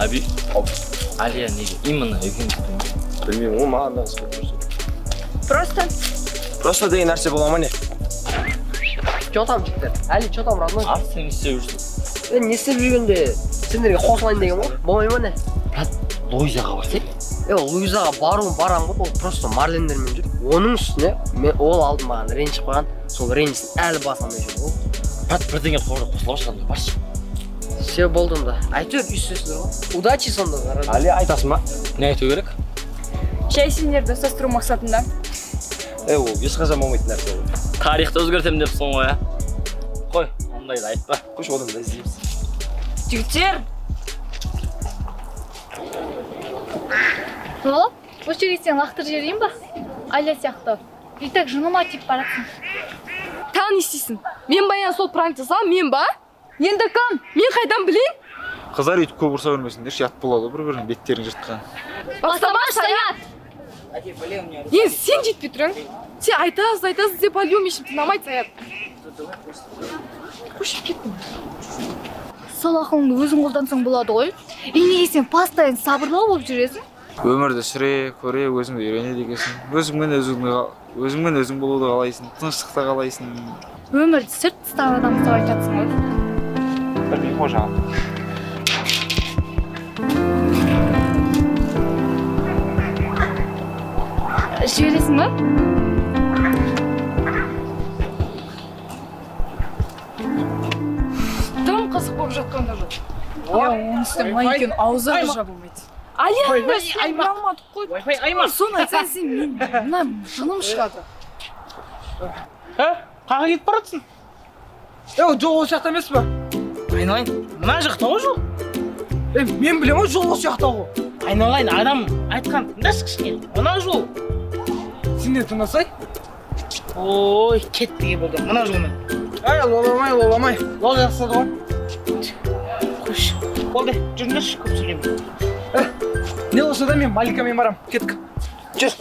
Аби, Алия неге именно екеуміз? Білмеймін ғой, маған да қызық болып тұр. Просто. Просто деген нәрсе бола ма не? Че там, жігіттер? Али, че там, родной? Ар, сен не істеп жүрсің? Е, не істеп жүргенде сендерге қосылайын деген ғой, болмай ма не? Брат, Луизаға барсай? Е, Луизаға баруын барам ғой, ол просто Марлендермен жүр. Оның үстіне мен ол алдын маған ренжіп қойған, сол ренжісін әлі баса алмай жүр ғой. Брат, бірдеңе қосыла шығады, баршы. Все, болды онда. Әйтеуір үйсесіңдер ғой. Удачи сонда. Али, айтасың ба? Не айту керек? Шай сендерді ұстастыру мақсатында. Е, ол ешқашан болмайтын нәрсе ғой. Тарихты өзгертемін депсің ғой, ә? Қой, ондайды айтпа. Қойшы, одан да іздейміз. Жігіттер! Лола, осы жерге сен лақтырып жіберейін ба? Алия сияқты. И так жыныма тиіп баратсың. Тағы не істейсің? Мен баян сол пранк жасаған, мен ба? Енді кім? Мен қайдан білейін? Қыздар өйтіп көп ұрса бермесіңдерші, ұят болады бір-бірінің беттерін жыртқан. Бастама, Саят! Енді сен жетпей тұрың. Сен айтасыз, айтасыз деп по-любому ешкім тыңдамайды, Саят. Қойшы, кеттім. Сол ақылыңды өзің қолдансаң болады ғой. И неге сен постоянно сабырлы болып жүресің? Өмірді сүре, көре, өзіңді үйренеді екенсің. Өзіңмен өзің болуды қалайсың, тыныштықты қалайсың. Өмірді сүрт тастаған адам ұстап айтатсың ғой. Білмеймін ғой жаңа. Жібересің ба? Тым қызық болып жатқан да жоқ. Иә, оның үстіне мына екеуінің аузы жабылмайды. Алияның да үстіне бұра алмадық қой. Соны айтсаң сен, мен мына жыным шығады. Ә, қаға кетіп баратсың? Е, жол осы жақта емес па? Айналайын, мына жақта ғой жол. Е, мен білемін ғой, жол осы жақта ғой. Айналайын, адам айтқан тыңдашы кішкене, мына жол. Сен де тыңдасай? Ой, кеттіге болды, мына жолмен. Әй, лоламай, лоламай. Лол жақсады ғой. Қойшы, болды, жүріңдерші, көп сөйлемей. Не болса да мен Маликамен барам, кеттік. Жүр.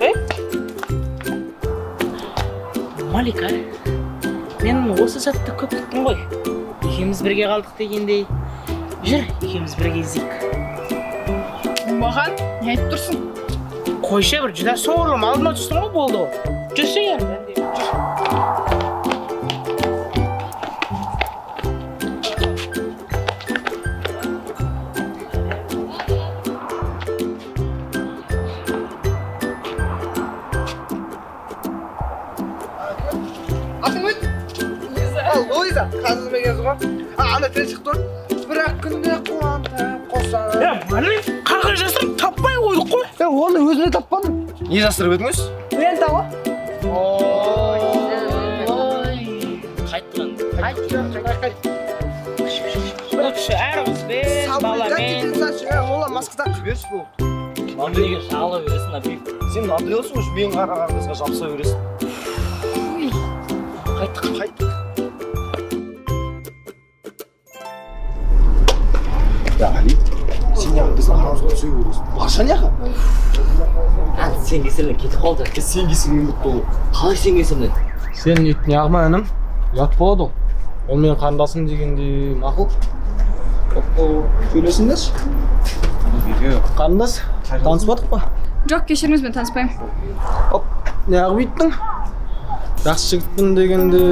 Ей? Малика, мен осы сәтті көп күттім ғой. Екеуміз бірге қалдық дегендей. Жүр, екеуміз бірге іздейік. Маған не айтып тұрсың? Қойшы, бір жүдә соғырлым, алдыма түстің ғой, болды ғой. Жүрсе енді. Жүр. Атың кім? Луиза. Луиза, қазір мегенсің ғой. Ана тіл шықты тұр. Бірақ күнде қуантып қосады. Е, қарға жасырып таппай қойдық қой. Е, оны өзіне таппадым. Не жасырып едіңіз? Лента ғой. Ой, қайттың. Лучше әр қызбен, баламен. Ола маска тақ. Жіберші болды. Маған неге жағала бересің, Абив? Сен надоелсің уже, мен қараған қызға жабыса бересің. Қайттық, қайттық. Я, Али, сен неғып біздің арамызға түсе бересің? Барша неға? Сен кесірінен кетіп қалды. Сен кесірінен кетті ол. Қалай сен кесірінен? Сен ит неғма інім, ұят болады ол. Ол менің қарындасым дегенде мақұл. Сөйлесіңдерші. Қарындас, таныспадық па? Жоқ, кешіріңіз, мен таныспаймын. Оп, неғып үйттің? Жақсы жігітпін дегенде...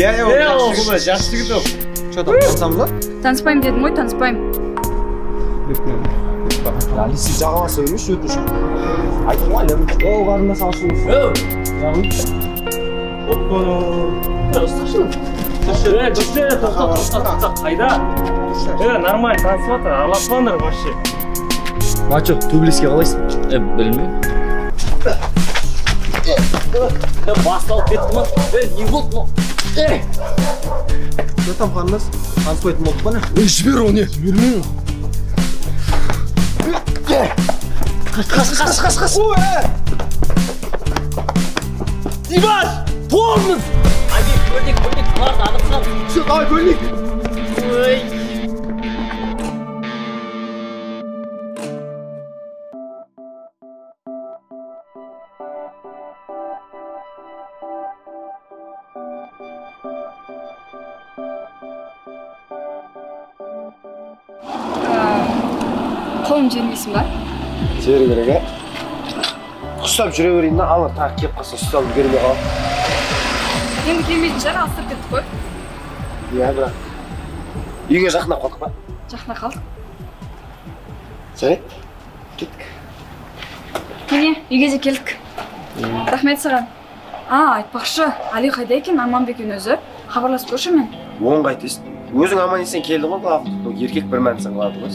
Иә, ол жақсы жігіт ол. Че там, танысамыз ба? Таныспаймын дедім ғой, таныспаймын. Али, сен жағаласа бермеші, өтініш. Айттым ғой, Әлем. О, қарындас, ашылыңыз. Неғып үйттің? Ұсташы. Тоқта, қайда? Нормально, танысып жатыр, араласпаңдар вообще. Мачо, төбелеске қалайсың? Білмеймін. Басталып кетті ма? Не болды мынау? Че там, қарындас? Таныспайтын болдық па не? Жібер оны! Жібермеймін. Қаш, қаш, қаш, қаш! Димаш! Тормоз! Абив, бөлек, бөлек, бұларды адасқан. Все, давай, бөлек! Ой! Қолым жібермейсің ба? Жіберу керек, ә? Ұстап жүре берейін да, ана тағы келіп қалса ұстап үлгермей қаламын. Енді келмейтін шығар, алыстап кеттік қой. Иә, бірақ үйге жақындап қалдық па? Жақындап қалдық. Жарайды, кеттік. Міне, үйге де келдік. Рахмет саған. А, айтпақшы, Али қайда екен, аман ба екен өзі? Хабарласып көрші мен. Оң қайтесің. Өзің аман есен келдің ғой, главное. Еркек бір мәнісін қылады ғой.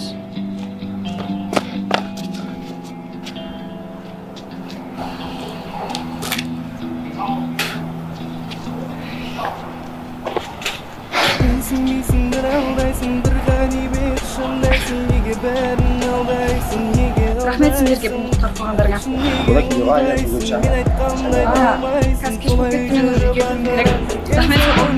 Менсінбейсің, бір алдайсың, бір ғанибет шындайсың, неге бәрін алдайсың, неге алдайсың. Рахмет сендерге бүгін құтқарып қалғандарыңа. Қазір кеш болып кетті, мен уже үйге кіруім керек. Рахмет саған.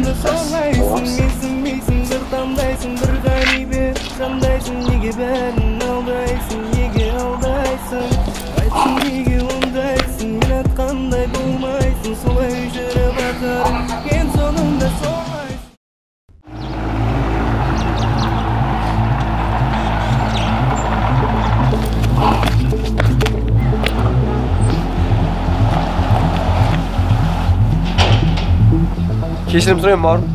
Менсінбейсің, бір таңдайсың, бір ғанибет жандайсың, неге бәрін алдайсың, неге алдайсың. Айтшы неге ондайсың, мен айтқандай болмайсың, солай жүріп ақыры, ең соңында солай. Кешірім сұраймын, бауырым.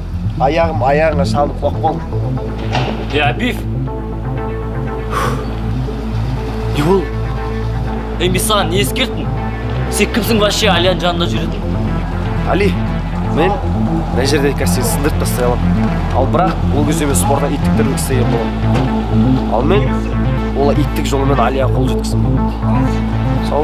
Аяғым аяғыңа шалынып құлап қалдым. Е, Абив! Не болды? Е, мен саған не ескерттім? Сен кімсің вообще Алияның жанында жүретін? Али, мен мына жерде қазір сені сындырып тастай аламын. Ал бірақ ол кезде мен спортта иттік тірлік істеген боламын. Ал мен ол иттік жолымен Алияға қол жеткіздім. Сау.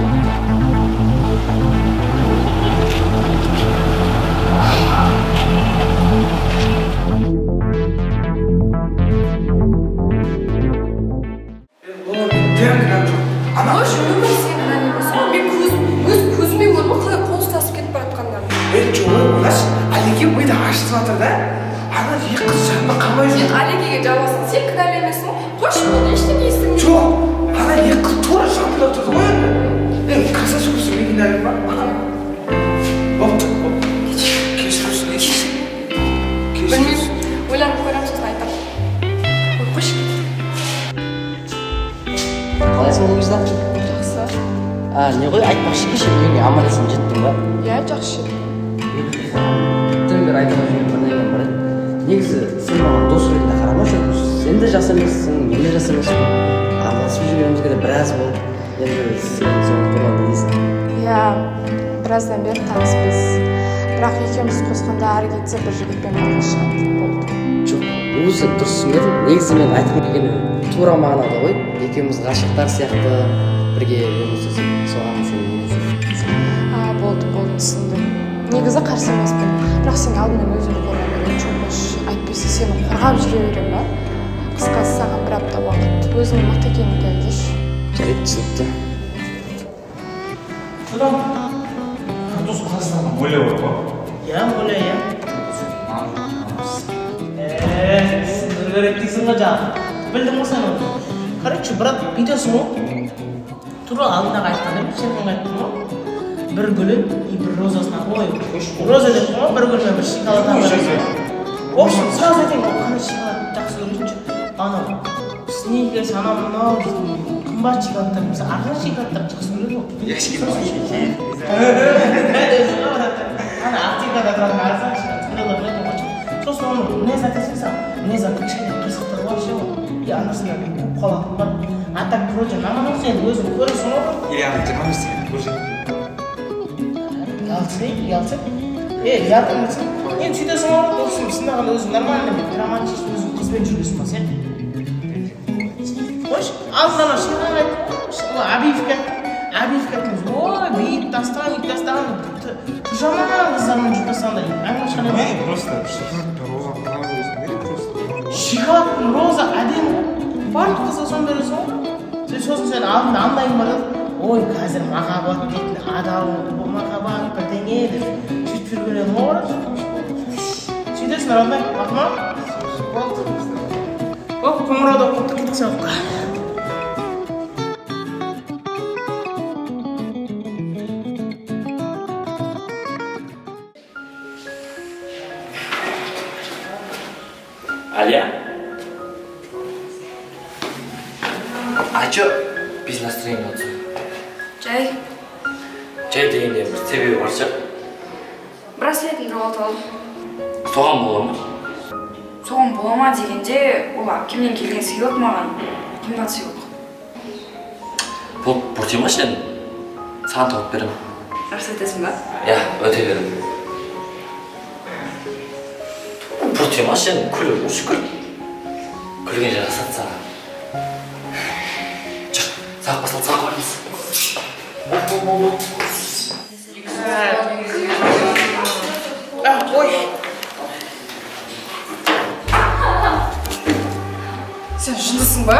Қойшы, өмір сен кінәлі емессің ғой. Мен өз көзіммен көрдім ғой, қалай қол ұстасып кетіп бара жатқандарын. Жоқ, ойлашы, Алеке миды ашытып жатыр да. Ана екі қыз жанында қалмай жүр. Сен Алекеге жабасың, сен кінәлі емессің ғой. Қойшы, болды, ештеңе естімеймін. Жоқ, ана екі қыз тура жанында тұрды ғой енді. Красавчик болсын, мен кінәлімін ба? Бопты, бопты. Кешірсін, Білмеймін, ойланып көремін, сосын айтамын. Ой, қойшы. Қалайсың, Луиза? Жақсы. Не ғой, айтпақшы, кеше үйіңе аман есен жеттің ба? Иә, жақсы жеттім. Көптен бері айта алмай жүрген бір нәрсем бар еді. Негізі сен маған дос ретінде қарамашы, сен де жас емессің, мен де жас емеспін. Араласып жүргенімізге де біраз болды. Енді сен сол туралы не дейсің? Иә, біраздан бері таныспыз. Бірақ екеуміз қосқанда ары кетсе бір жігітпен бірге шығады болды. Жоқ, Өзі сен дұрыс түсінбедің. Негізі мен айтқым келгені тура мағынада ғой. Екеуміз ғашықтар сияқты бірге өмір сүрсек, соған сен не дейсің? Болды, болды, түсіндім. Негізі қарсы емеспін. Бірақ сен алдымен өзіңді қорғау керек, Чопыш. Әйтпесе сені қорғап жүре беремін ба? Қысқасы саған бір апта уақыт. Өзіңнің мықты екеніңді дәлелдеші. Жарайды, түсінікті. Содан Дос қазақстанда Моля бар ғой? Иә, Моля, иә. Түсіндіру керек дейсің ғой жаңа. Білдім ғой сен оны. Короче, брат, бүйтесің ғой. Тура алдындағы айтқан едім, сен оны айттың ғой. Бір гүлін и бір розасына ой, роза деп ғой, бір гүл мен бір шоколад алып. В общем, сразу айтайын, ол қандай шоколад жақсы көресің? Анау Сникерс, анау мынау дейтін қымбат шоколадтар емес, арзан шоколадтар жақсы көреді ғой. Ана аптекада тұратын арзан шоколад, сондайлар біледі ғой. Сосын оны мінез айтасың саған, мінез аты кішкене қисықтығы бар ше ол. И анасына қуып қалатын бар. А так вроде нормально сен өзің көресің ғой. Или ана 25 теңге көрсет. Ұялсың, ұялсың. Ұятың болсын. Енді сөйтесің ғой, в общем, сынағанда өзің нормально романтический өзің қызбен жүргесің ба сен? Қойшы, алдын ана Шерхан айтты ғой, Абиевке айттым. Абиевке айттым, ой, бүйтіп тастаған, бүйтіп тастаған, жаман қыздармен жүріп тастағандай. Әңгіме шыққан еді. Просто шоколад пен розаны қалай көресің бе? Просто шоколад пен роза әдемі ғой. Барлық қызға соны бересің ғой. Сен сосын сен алдында андайың бар еді. Ой, қазір махаббат дейтін адал махаббат бірдеңе деп сөйтіп жүрген едім ғой. Сөйтесің, родной, мақұл ма? Болды. Оп, қоңырау да қойып кеттік сабаққа. Алия? А чё без настроения отырсың? Жай. Жай дегенде бір себебі бар шығар. Браслетімді жоғалтып алдым. Соған бола ма? Соған бола ма дегенде, ол әпкемнен келген сыйлық маған. Қымбат сыйлық. Бұл бұртимашы енді. Саған тауып беремін. Рұқсат етесің ба? Иә, өте беремін. Бұртимашы енді, күліп, шүкір. Күлген жарасады саған. Жүр, сабақ басталды, сабаққа барамыз. Бол. Ой. Сен жындысың ба?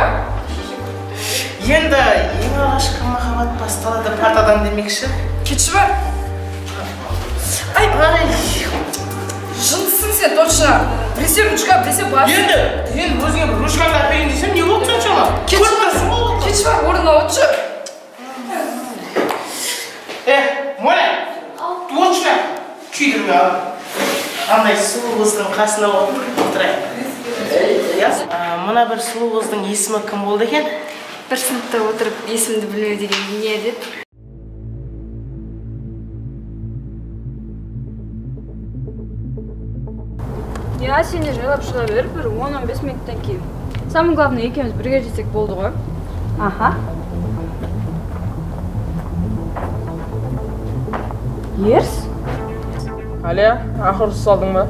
Енді ең алғашқы махаббат басталады партадан демекші. Кетші бар. Ай, жындысың сен точно. Біресе ручка, біресе бас. Енді өзіңе бір ручкаңды әперейін десем, не болды соншама? Кетші бар, орнына отыршы. Моля, точно күйдірме ал. Андай сұлу қыздың қасына отырайық. Мына бір сұлу қыздың есімі кім болды екен? Бір сыныпта отырып есімді білмеу деген не әдет? Я сен де жайлап шыға бер, бір 10-15 минуттан кейін. Самое главное, екеуміз бірге жетсек болды ғой. Аха. Ерс? Алия, ақыр салдың ба?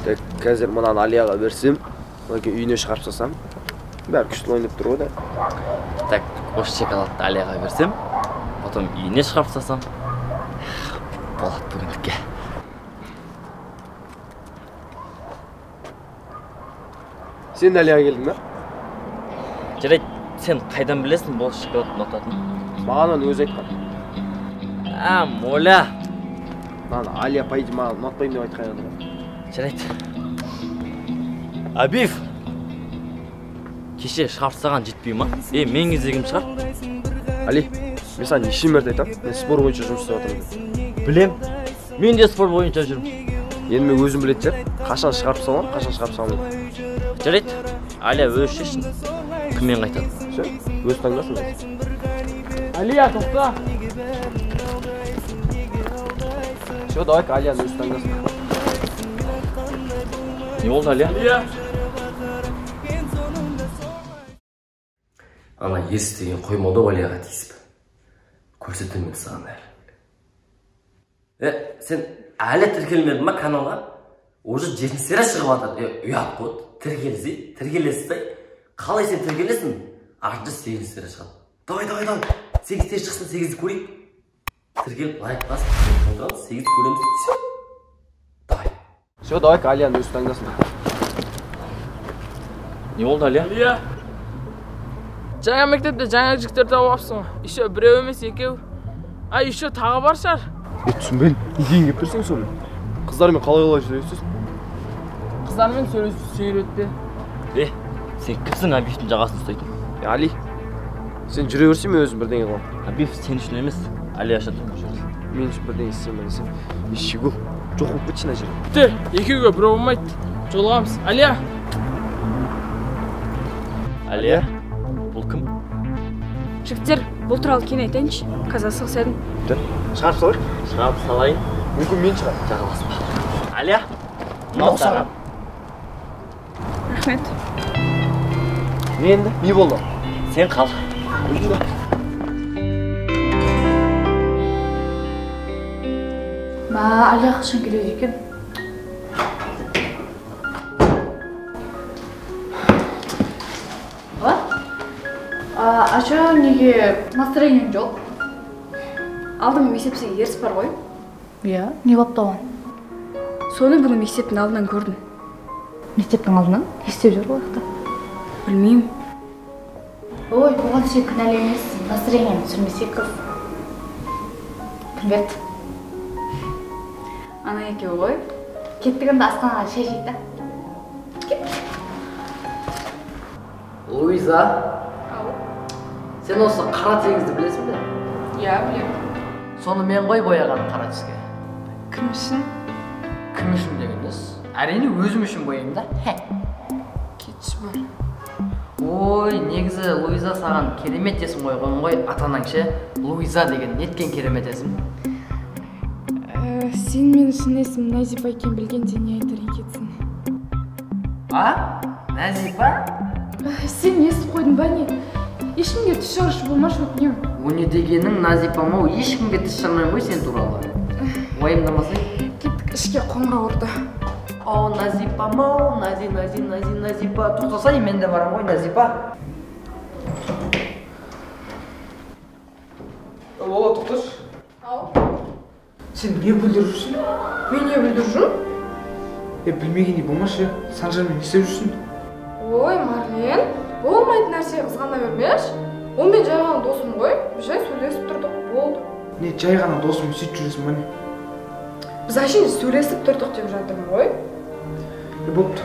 Так, қазір мынаны Алияға берсем, одан кейін үйіне шығарып салсам, бәрі күшті ойнап тұр ғой да. Так, осы шоколадты Алияға берсем, потом үйіне шығарып салсам, болады бүгіндікке. Сен де Алияға келдің ба? Жарайды, сен қайдан білесің бұл шоколадты ұнататынын? Маған оны өзі айтқан. А, Моля. Маған Алия по идее маған ұнатпаймын деп айтқан еді ғой. Жарайды. Абиев, кеше шығарып тастаған жетпей ма? Мен кезегім шығар. Али, мен саған неше мәрте айтамын, мен спор бойынша жұмыс істеп жатырмын деп. Білем, мен де спор бойынша жүрмін. Енді мен өзім білетін шығар, қашан шығарып саламын, қашан шығарып салмаймын. Жарайды, Алия өзі шешсін, кіммен қайтады. Все, өзі таңдасын. Алия, тоқта. Все, давай-ка Алияны өзі таңдасын. Не болды, Алия? Алия! Ана Ерс деген қоймады ғой Алияға тиісіп. Көрсетемін мен саған әлі. Сен әлі тіркелмедің ма каналға? Уже 7-ші серия шығып жатыр. Ұят қой. Тіркелсе, тіркелесіз. Қалай сен тіркелесің? Артынша 8-ші серия шығады. Давай, давай, давай. 8 серия шықсын, 8-ді көрейік. Тіркеліп, лайк басып, отырамыз, 8-ді көреміз. Все. Давай. Все, давай-ка Алияны өзі таңдасын. Не болды, Алия? Алия. Жаңа мектепте жаңа жігіттер тауып алыпсың ғой. Еще біреу емес, екеу. А еще тағы бар шығар. Түсінбедім. Неге келіп тұрсың сонымен? Қыздармен қалай сөйлесесің? Қыздармен сөйлесу үйретпе. Сен кімсің Абиевтің жағасын ұстайтын? Али, сен жүре берсең, мен өзім бірдеңе қыламын. Абиев сен үшін емес, Алия үшін тұр. Мен үшін бірдеңе істеймін десем, ешегі жоқ болып кетші мына жерде. Бітті, екеуге біреу болмайды. Жолығамыз. Алия. Алия, бұл кім? Жігіттер, бұл туралы кейін айтайыншы. Қазір асығыс едім. Шығарып салайық. Шығарып салайын. Мүмкін мен шығарып. Жағаласпа. Алия, мынау саған. Рахмет. Не енді? Не болды? Сен қал. Ма, Алия қашан келеді екен? А чё, неге настроениең жоқ? Алдыңғы мектепте еріс бар ғой. Иә, не болыпты оған? Соны бүгін мектептің алдынан көрдім. Мектептің алдынан? Не істеп жүр ол жақта? Білмеймін. Ой, оған сен кінәлі емессің. Настроениеңді түсірмесе қыз. Кім берді? Ана екеуі ғой. Кеттік енді асханаға шай жейік та. Кет. Луиза. Сен осы қара теңізді білесің бе? Иә, білемін. Соны мен ғой бояған қара түске. Кім үшін? Кім үшін дегеніңіз? Әрине өзім үшін бояймын да. Кетші бар. Ой, негізі Луиза саған керемет есім қойған ғой, ата-анаң ше? Луиза деген неткен керемет есім? Сен менің шын есімім Нәзипа екенін білгенде не айтар екенсің? А? Нәзипа? Сен естіп қойдың ба не? Ешкімге тіс жарышы болмашы, өтінемін. О не дегенің, Назипам-ау, ешкімге тіс жармаймын ғой сен туралы. Уайымдамасай. Кеттік, ішке қоңырау ұрды. О, Назипам-ау, Нази, Нази, Нази, Назипа. Тоқтасай, мен де барам ғой, Назипа. Лола, тоқташы. Ау. Сен не бүлдіріп жүрсің? Мен не бүлдіріп жүрмін? Білмегендей болмашы, Санжармен не істеп жүрсің? Ой, Марлен. Болмайтын нәрсе қызғана бермеш. Ол мен жай ғана досым ғой. Біз жай сөйлесіп тұрдық, болды. Не, жай ғана досым, сөйтіп жүресің ба не? Біз әшейін сөйлесіп тұрдық деп жатырмын ғой. Бопты.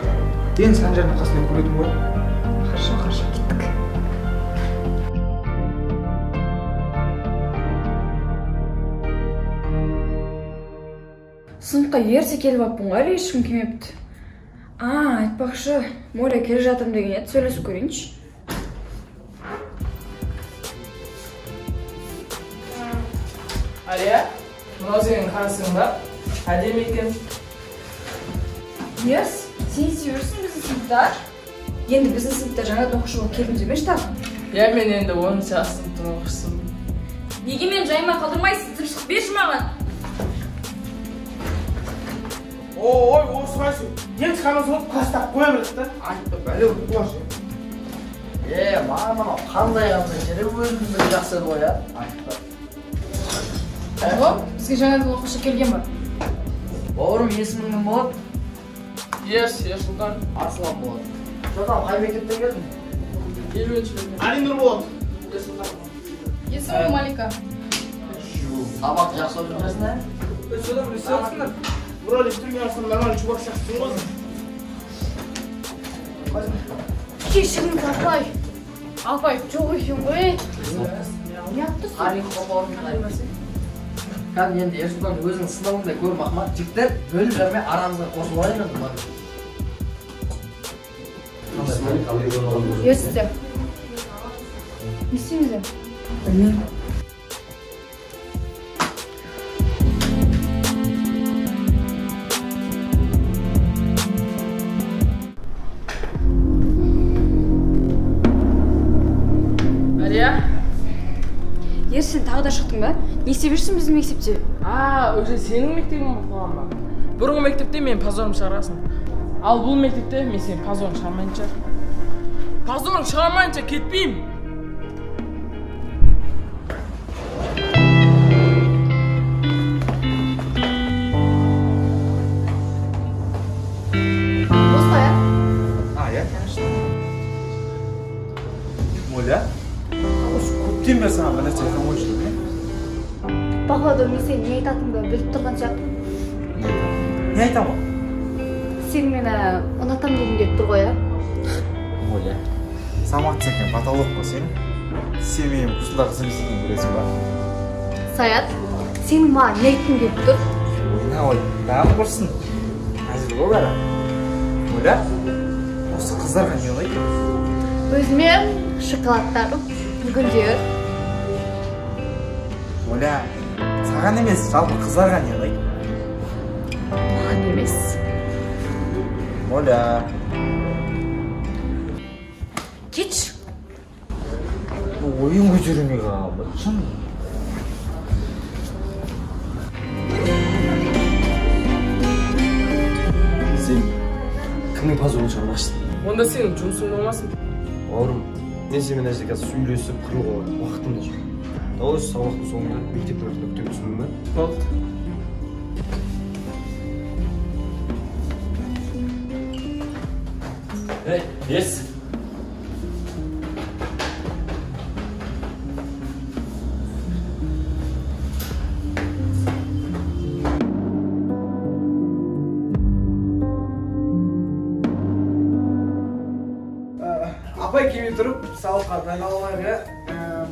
Енді Санжардың қасынан көретін ғой. Хорошо, хорошо, кеттік. Сыныпқа ерте келіп алыппын ғой, әлі ешкім келмепті. А, айтпақшы, Моля келе жатырмын деген еді, сөйлесіп көрейінші. Алия, мынау сенің қасың ба? Әдемі екен. Ес, сен не істеп жүрсің біздің сыныпта? Енді біздің сыныпта жаңадан оқушы болып келдім демеші тағы? Иә, мен енді 10-шы сыныптың оқушысымын. Неге мені жайыма қалдырмайсың? Тыныштық берші маған. Ой, осы қайсы? Енді қамыз болып қастап қоя береді да. Айтты, бәле қуаш. Маған мынау қандай қандай жері өзімді жақсы ғой, а? Айтты. О, бізге жаңадан оқушы келген ба? Бауырым, есімің кім болады? Еш, Ерсұлтан. Арслан болады. Жотам, қай мектептен келдің? 50-ші мектеп. Али Нұрболат. Ерсұлтан. Есімім Малика. Сабақ жақсы оқып жүрсің, ә? Содан бір істеп. Вроде түрген арсам нормальный чувак сияқтысың ғой. Кешіріңіз, апай. Апай, жоқ екен ғой. Ұятты Тарих бауырым, тарих. Кәдімгі енді Ерсұлтан өзің сыныбыңда көр мақма. Жігіттер бөліп жармай арамызға қосылып алайық енді. Ерсіздер. Не істейміз енді? Білмеймін. Әлия? Ер, сен тағы да шықтың ба? Не істеп жүрсің біздің мектепте? А, уже сенің мектебің болып қалған ба? Бұрынғы мектепте мен позорым шығарғансың. Ал бұл мектепте мен сенің позорың шығармайынша. Позорың шығармайынша кетпеймін. Осылай, а? А, иә, конечно. Моля, осы көптен бері саған бір нәрсе айтқан ғой жүрмін, иә? Походу, мен сен не айтатыныңды біліп тұрған сияқтымын. Не айтамын? Сен мені ұнатам дегің келіп тұр ғой, а? Моля, самат сен потолок қой сен. Сен менің курсымдағы қызым емес екенін білесің ба? Саят, сен маған не айтқың келіп тұр? Ойна, ойна, құрсын. Әзіл ғой бәрі. Моля, осы қыздарға не ұнайды? Өзіме шоколадтар, гүлдер. Моля, саған емес, жалпы қыздарға не ұнайды? Маған емес. Моля. Кетші. Ойын көтермей қалды. Шын. Сен кімнің позорын шығармақшысың? Онда сенің жұмысың болмасын. Бауырым, мен сенімен мына жерде қазір сөйлесіп қырылуға уақытым да жоқ. Дәл осы сабақтың соңында мектептің артында күтемін, түсіндің бе? Болды. Ей, ес. Апай келмей тұрып, сабаққа дайындалайық, иә?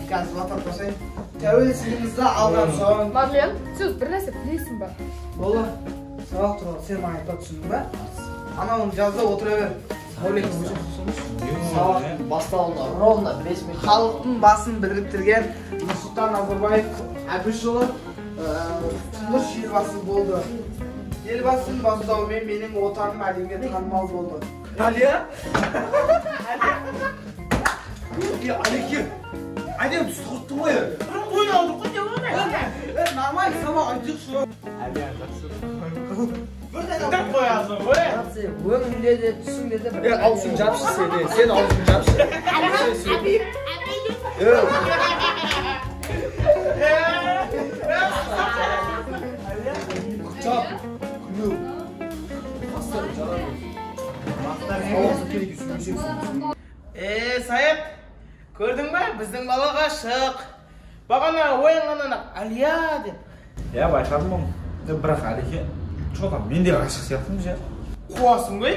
Қазір батап тастайын. Тәуелсіздігімізді алған соң. Марлен, сен бір нәрсе білесің ба? Болды. Сабақ туралы сен маған айтпа, түсіндің ба? Анауын жазда отыра бер. Сабақ басталуына ровно 5 минут. Халықтың басын біріктірген Нұрсұлтан Назарбаев Әбішұлы тұңғыш елбасы болды. Елбасының бастауымен менің отаным әлемге танымал болды. Әлия? Е, Алеке, Әлия біз құрттың ғой. Ойын алдық қой, не болды? Нормально, сабақ айтайықшы. Әлия жақсы. Тыңдап қоясың ғой. Өңінде де, түсіңде де бір. Е, аузың жапшы сен, сен аузың жапшы. Жап, күлу. Бастарым жарамайды. Саят, көрдің бе, біздің бала ғашық. Бағана оянғаннан ақ Әлия деп. Иә, байқадым оны. Бірақ Әлеке, что-то мен де ғашық сияқтымын ше. Қуасың ғой?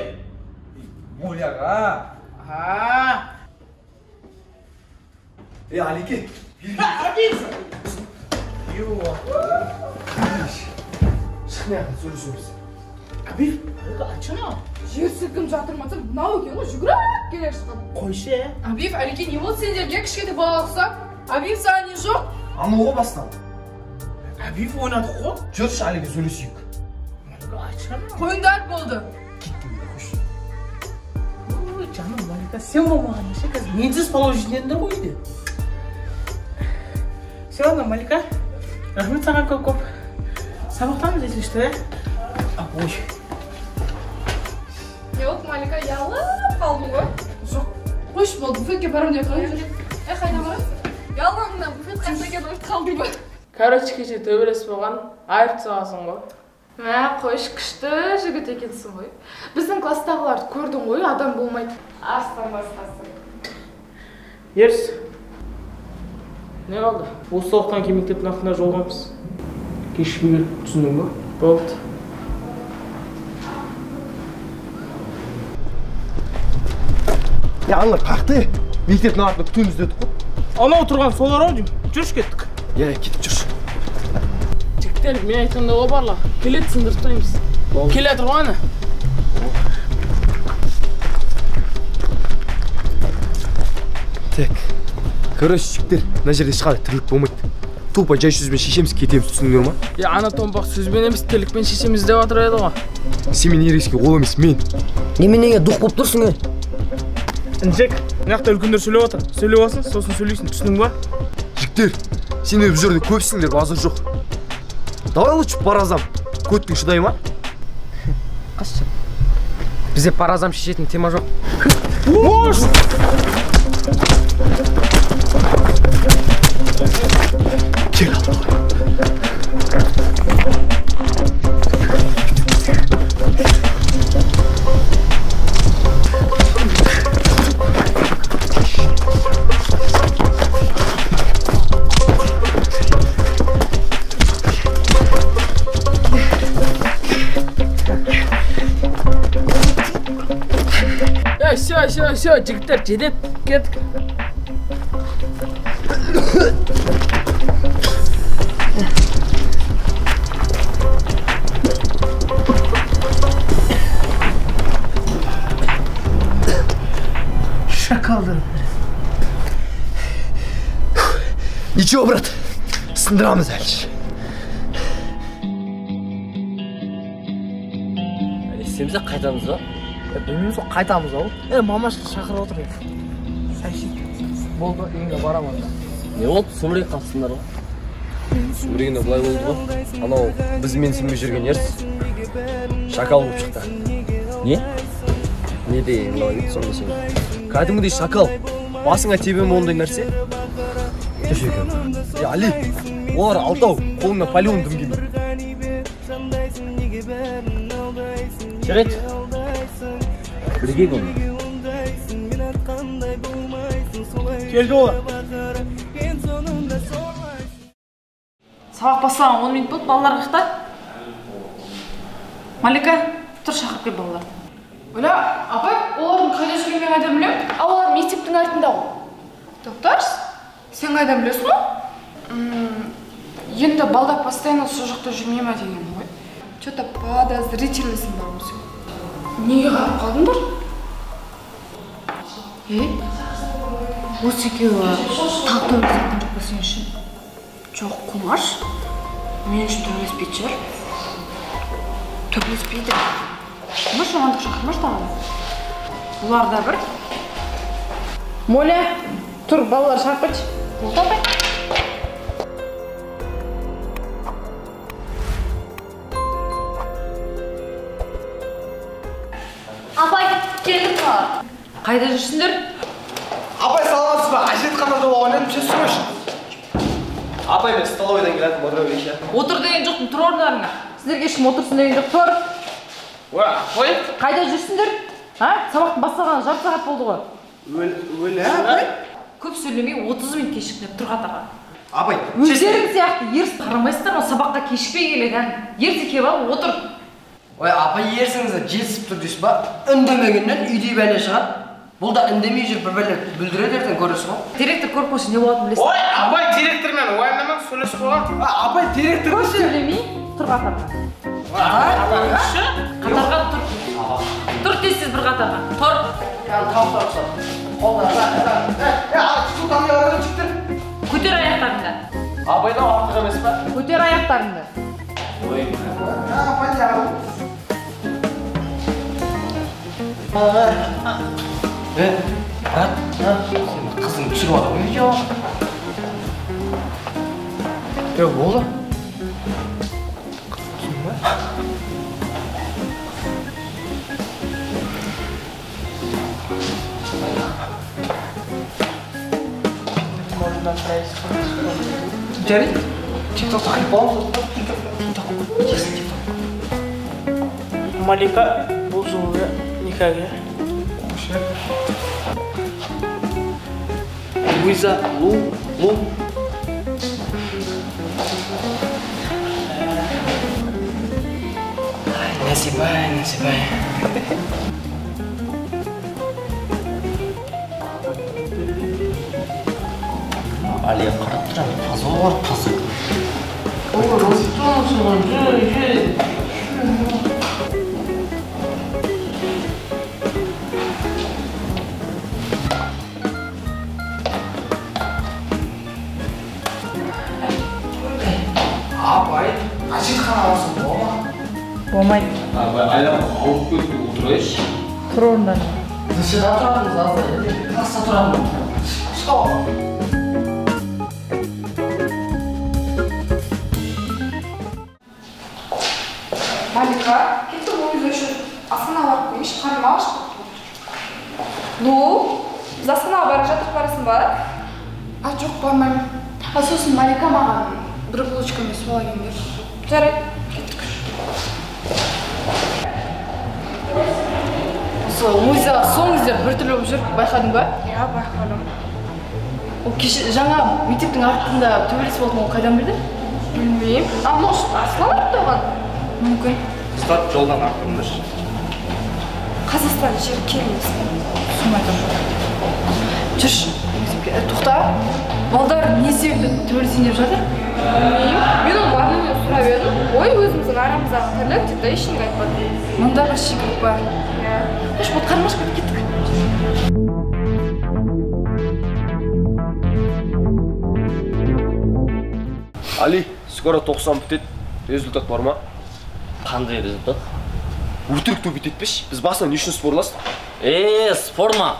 Моляға. Е, Әлеке. Әбиев! Шық мына сөйлесеміз. Әбиев, айтшана. Жер сілкініп жатырмаса, мынау екен ғой, жүгіріп келе шыққан. Қойшы, ә? Әбиев, Әлеке, не болды сендерге? Кішкентай бала ұқсап. Әбиев, саған не жоқ? Анау ғой бастан. Әбиев ойнадық қой. Жүрші, Әлеке, сөйлесейік. Айтшана. Қойыңдар болды. Кеттім, қойшы. Ой, жаным, Малика, сен болмағанда ше, қазір менсіз палау жейтіндер ғой үйде. Все ладно, Малика, рахмет саған көп-көп. Сабақтамыз, если что, ә? Ой. Не болды, Малика, ұялып қалдың ғой? Жоқ, қойшы болды, буфетке барамын деп қалай жүр. Е, қайда барасың? Ұялғаныңнан буфет қайда екенін ұмытып қалдың ба? Короче, кеше төбелес болған, айып саласың ғой. Мә, қойшы, күшті жігіт екенсің ғой. Біздің класстағыларды көрдің ғой, адам болмайды. Арыстан басқасы. Ерс, не қалды? Осы сабақтан кейін мектептің артында жолығамыз. Кешікпей кел, түсіндің ба? Болды. Е, аналар қақты. Мектептің артында күтеміз дедік қой. Анау тұрған солар ау деймін. Жүрші кеттік. Иә, кеттік, жүрші. Жігіттер, мен айтқандай ғой барлығы. Келеді, сындырып тастаймыз. Келе жатыр ғой ана. Так. Короче, жігіттер, мына жерде ешқандай тірлік болмайды. Тупо жай сөзбен шешеміз, кетеміз, түсіндіңдер ма? Е, ана томпақ сөзбен емес, тірлікпен шешеміз деп жатыр еді ғой. Сенімен ерегіскен ол емес, мен. Неменеге дух болып тұрсың, е? Інжек, мына жақта үлкендер сөйлеп жатыр. Сөйлеп алсын, сосын сөйлейсің, түсіндің ба? Жігіттер, сендер бұл жерде көпсіңдер, базар жоқ. Давай лучше по разам. Көттің шыдай ма? Қашшы. Бізде паразам шешетін тема жоқ. Кел ал. Все, все, жігіттер жетеді, кеттік. Шакалдар. Ничего, брат, сындырамыз әлі. Істеміз қайтамыз ба? Білмейміз ғой, қайтамыз ау. Мамаш шақырып отыр. Шай болды, үйіңе барамын анда. Не болды, сүмірейіп қалыпсыңдар ғой. Сүмірегенде былай болды ғой. Анау бізбен сенбей жүрген ерс шакал болып шықты. Не? Не деген былай дейді сонда сен. Кәдімгідей шакал. Басыңа тебе ме ондай нәрсе? Е, Али, олар алтау, қолыңа полигон дым келмейді. Жарайды. Бірге болды. Келді олар. Сабақ басталған 10 минут болды, балалар қаяқта? Малика, тұр шақырып кел балаларды. Оля, апай, олардың қайда жүргенін мен қайдан білемін? А олар мектептің артында ғой. Тоқтарс, сен қайдан білесің ғой? Енді балдар постоянно сол жақта жүрмей ма деген ғой. Че-то подозрительныйсың бар ғой сен. Неге қарап қалдыңдар? Осы екеуі тағы төбелесетін жоқ па сен үшін? Жоқ, қумаш. Мен үшін төбелеспейтін шығар. Төбелеспейді. Қумаш, жамандық шақырмаш тағы. Бұлар да бір. Моля, тұр, балалар шақырып кетші. Болды, апай. Апай, келдік қой. Қайда жүрсіңдер? Апай, саламатсыз ба? Әжетханада ойнадым, сіз сұрайшы. Апай, мен столовойдан келатырмын, отыра берейінші. Отыр деген жоқпын, тұр орындарыңа. Сіздерге ешкім отырсын деген жоқ, тұр. Ой, апай. Қайда жүрсіңдер? А? Сабақтың басталғаны жарты сағат болды ғой. Өлі, апай. Көп сөйлемей 30 минут кешіктіріп тұр қатарға. Апай, өздерің сияқты ерсі қарамайсыздар ма, сабаққа кешікпей келеді, ә? Ерте келіп алып отыр. Ой, апай, ерсіңізді жетісіп тұр дейсіз ба? Үндемегеннен үйде бәле шығады. Бұл да үндемей жүріп бір бәле бүлдіреді ертең көресің ғой. Директор көріп қойса не болатынын білесің. Ой, апай, директормен уайымдамаң, сөйлесіп қойған. Апай, директор көп сөйлемей тұр қатарға. Қатарға тұр. Тұр тез-тез бір қатарға. Тұр. Көтер аяқтарыңды. Апайдан артық емес па? Көтер аяқтарыңды. Ой. Брат, сен қызың түсіріп алды ғой видео. Болды. Жарайды, тиктокта қиып аламыз. Тикток. Малика бұл жолы никак. Луиза, Лу, Лу. Насибай, насибай. Алия қарап тұрамын, позор, позор. Апай, әжетхана алсам бола ма? Болмайды. Апай, аяғым ауырып кетті, отырайыншы. Тұр орындарыңа. Дышыда тұрамыз, азда. Класста тұрамын. Сау. Малика, кетті ғой өзі үшін. Асханаға барып келейінші, қарным аш. Ну, біз асханаға бара жатырық, барасың ба? А, жоқ, бармаймын. А сосын Малика маған бір булочкамен су ала келіңдер. Жарайды, кеттік. Осы Луиза соңғы кездері біртүрлі болып жүр, байқадың ба? Иә, байқадым. Ол кеше жаңа мектептің артында төбелес болды ма, ол қайдан білді? Білмеймін. А, может, Арслан айтты оған? Мүмкін. Ұстат, жолдан артыңдаршы. Қазақстан жері кең емес пе? Соны айтамын. Жүрші, мектепке. Тоқта. Балдар не себепті төбелесейін деп жатыр? Білмеймін. Мен оны Марленнен сұрап едім. Ой, өзіміздің арамыздағы тірлік деп та ештеңе айтпады. Мында бір шикілік бар. Иә. Қош, болды, қарным ашып кетті, кеттік. Али, скоро 90 бітеді. Результат бар ма? Қандай результат? Өтірік төбет етпеші. Біз басынан не үшін спорластық? Спор ма?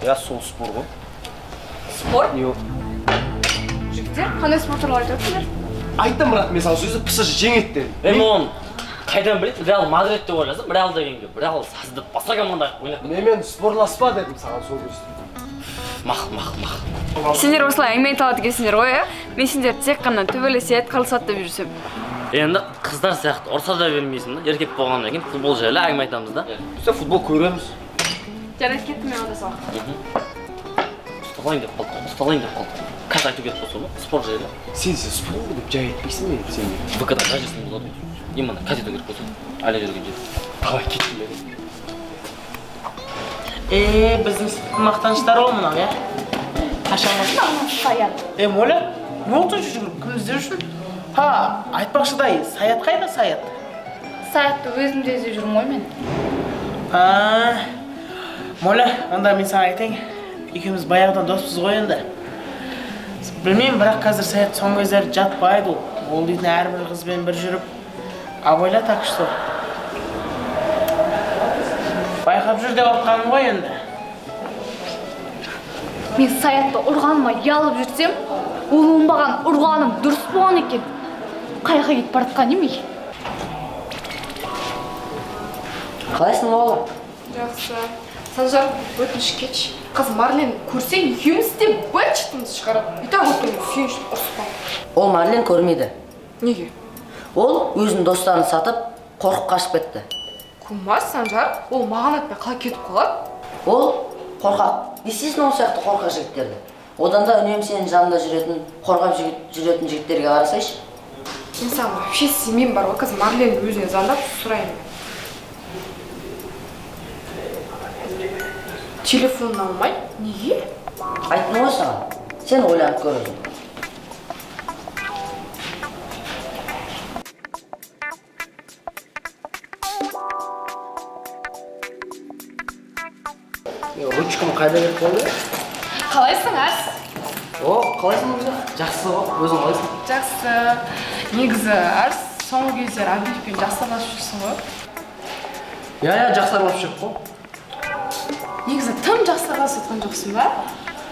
Я, сол спор ғой. Спор? Не ол? Жігіттер, қандай спор туралы айтып отырсыңдар? Айттым, брат, мен саған сөзді ПСЖ жеңеді дедім. Мен оны қайдан біледі? Реал Мадрид деп ойласам, Реал дегенге, Реал сазды басқа команда ойнап. Менімен спорласпа дедім саған сол кезде. Мақұл, мақұл, мақұл. Сендер осылай әңгіме айта алады екенсіңдер ғой, ә? Мен сендер тек қана төбелеседі, қырылысады деп жүрсем. Енді қыздар сияқты ұрса да бермейсің да, еркек болғаннан кейін футбол жайлы әңгіме айтамыз да. Біз футбол көреміз. Жарайды, кеттім мен онда сабаққа. Ұсталайын деп қалдық, ұсталайын деп қалдық. Қазір айту керек болса ма? Спорт жайлы. Сен спорт деп жай айтпайсың ба енді сен? ВК-да жай жазсаң болады ғой. Именно қазір айту керек болса, әлі жүрген жер. Давай, кеттім мен. Біздің мақтаныштар ғой мынау, иә? Қашан болсын? Саят. Моля, не болды сонша жүгіріп? Кімді іздеп жүрсің? Ха, айтпақшыдай, Саят қайда, Саят? Саятты өзім де іздеп жүрмін ғой мен. Моля, онда мен саған айтайын. Екеуміз баяғыдан доспыз ғой енді. Білмеймін, бірақ қазір Саят соңғы кездері жатпайды ол. Ол дейтін әрбір қызбен бір жүріп, абайла, так что. Байқап жүр деп атқаным ғой енді. Мен Саятты ұрғаныма ұялып жүрсем, ол оңбаған ұрғаным дұрыс болған екен. Қайға кетіп бара жатқан емей? Қалайсың, Лола? Жақсы. Санжар, өтініш кетші. Қазір Марлен көрсе, екеуміз де быт-шытымызды шығарады. И так өтірік сүйіншіп ұрыспа. Ол Марлен көрмейді. Неге? Ол өзінің достарын сатып, қорқып қашып кетті. Көмас, Санжар, ол маған айтпай қалай кетіп қалады? Ол қорқақ. Не істейсің ол сияқты қорқақ жігіттерді? Одан да үнемі сенің жанында жүретін, қорғап жүретін жігіттерге қарасайшы. Мен саған вообще сенбеймін бар ғой, қазір Марлен өзіне звондап сұраймын. Телефонын алмай, неге? Айттым ғой саған, сен ойланып көр өзің. Ручкам қайда кетіп қалды? Қалайсың, Арс? О, қалайсың өзі? Жақсы ғой, өзің қалайсың? Жақсы. Негізі, Арс, соңғы кездері Абдиевпен жақсы араласып жүрсің ғой? Иә, жақсы араласып жүріп қой. Негізі, тым жақсы араласып жатқан жоқсың ба?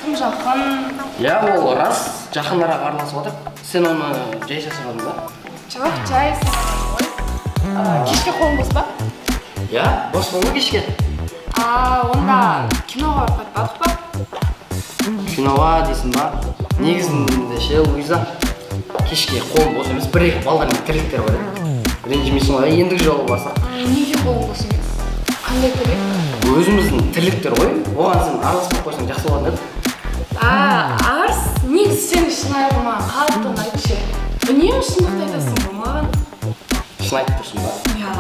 Тым жақын. Иә, ол рас, жақынырақ араласып жатыр. Сен оны жай жасырмадың ба? Жоқ, жай сұрағаным ғой. Кешке қолың бос па? Иә, бос болма кешке. Онда киноға барып қайтпадық па? Киноға дейсің ба? Негізінде ше, Луиза, кешке қолым бос емес, бір-екі балдармен тірліктер бар еді. Ренжімейсің ғой, ендігі жолы барсақ. Неге қолың бос емес? Қандай тірлік? Өзіміздің тірліктер ғой, оған сен араласпай қойсаң жақсы болатын еді. Арс, негізі сенің шынайылығың маған қатты ұнайды ше. Үнемі шындықты айтасың ғой маған. Шын айтып тұрсың ба? Иә.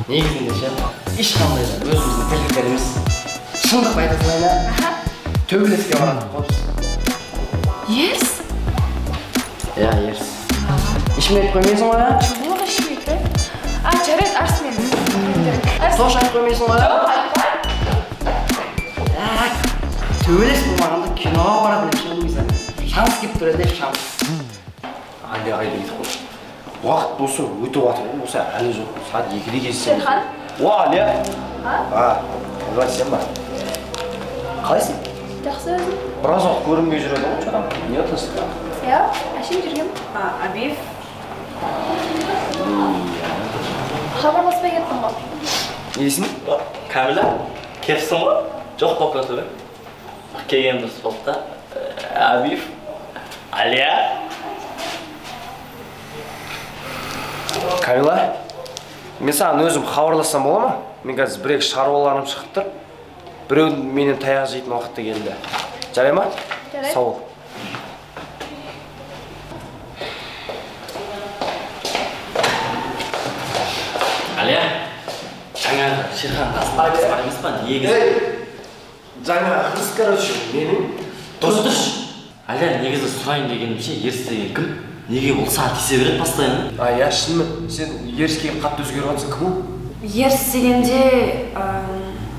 Негізінде ше, ешқандай да өзіміздің тірліктер емес. Шындықты айта салайын, ә? Төбелеске баратын қойыпсыз. Ерс? Иә, ерс. Ешкімге айтып қоймайсың ғой, ә? Жоқ, ешкімге айтпаймын. Жарайды, Арс мен. Тош айтып қоймайсың ғой, ә? Жоқ, айтпаймын. Төбелес болмағанда киноға баратын ше, Луиза. Шанс келіп тұр еді, шанс. Әлі қайда кетіп қалды? Уақыт болса өтіп жатыр ғой, болса әлі жоқ. Сағат 2-де кездесеміз. Шерхан? О, Әлия. А, сен ба? Қалайсың? Жақсы өзің. Біраз уақыт көрінбей жүреді ғой, шарам. Не отырсың? Иә, әшейін жүргем. Абиев. Хабарласпай кеттің ғой. Несін? Кәмілә, кепсің ғой? Жоқ болып кетті бе? Келген дұрыс болды да. Абиев, Алия. Камила, мен саған өзім хабарлассам бола ма? Мен қазір бір-екі шаруаларым шығып тұр. Біреудің менен таяқ жейтін уақыты келді. Жарай ма? Жарай. Сау бол. Алия, жаңағы Шерхан қасында қыз бар емес па? Негізі. Жаңағы қыз, короче, менің досым. Алия, негізі сұрайын дегенім ше, Еріс деген кім? Неге ол саған тиісе береді постоянно? А, иә, шынымен. Сен Еріске қатты өзгеріп жатсың, кім ол? Еріс дегенде,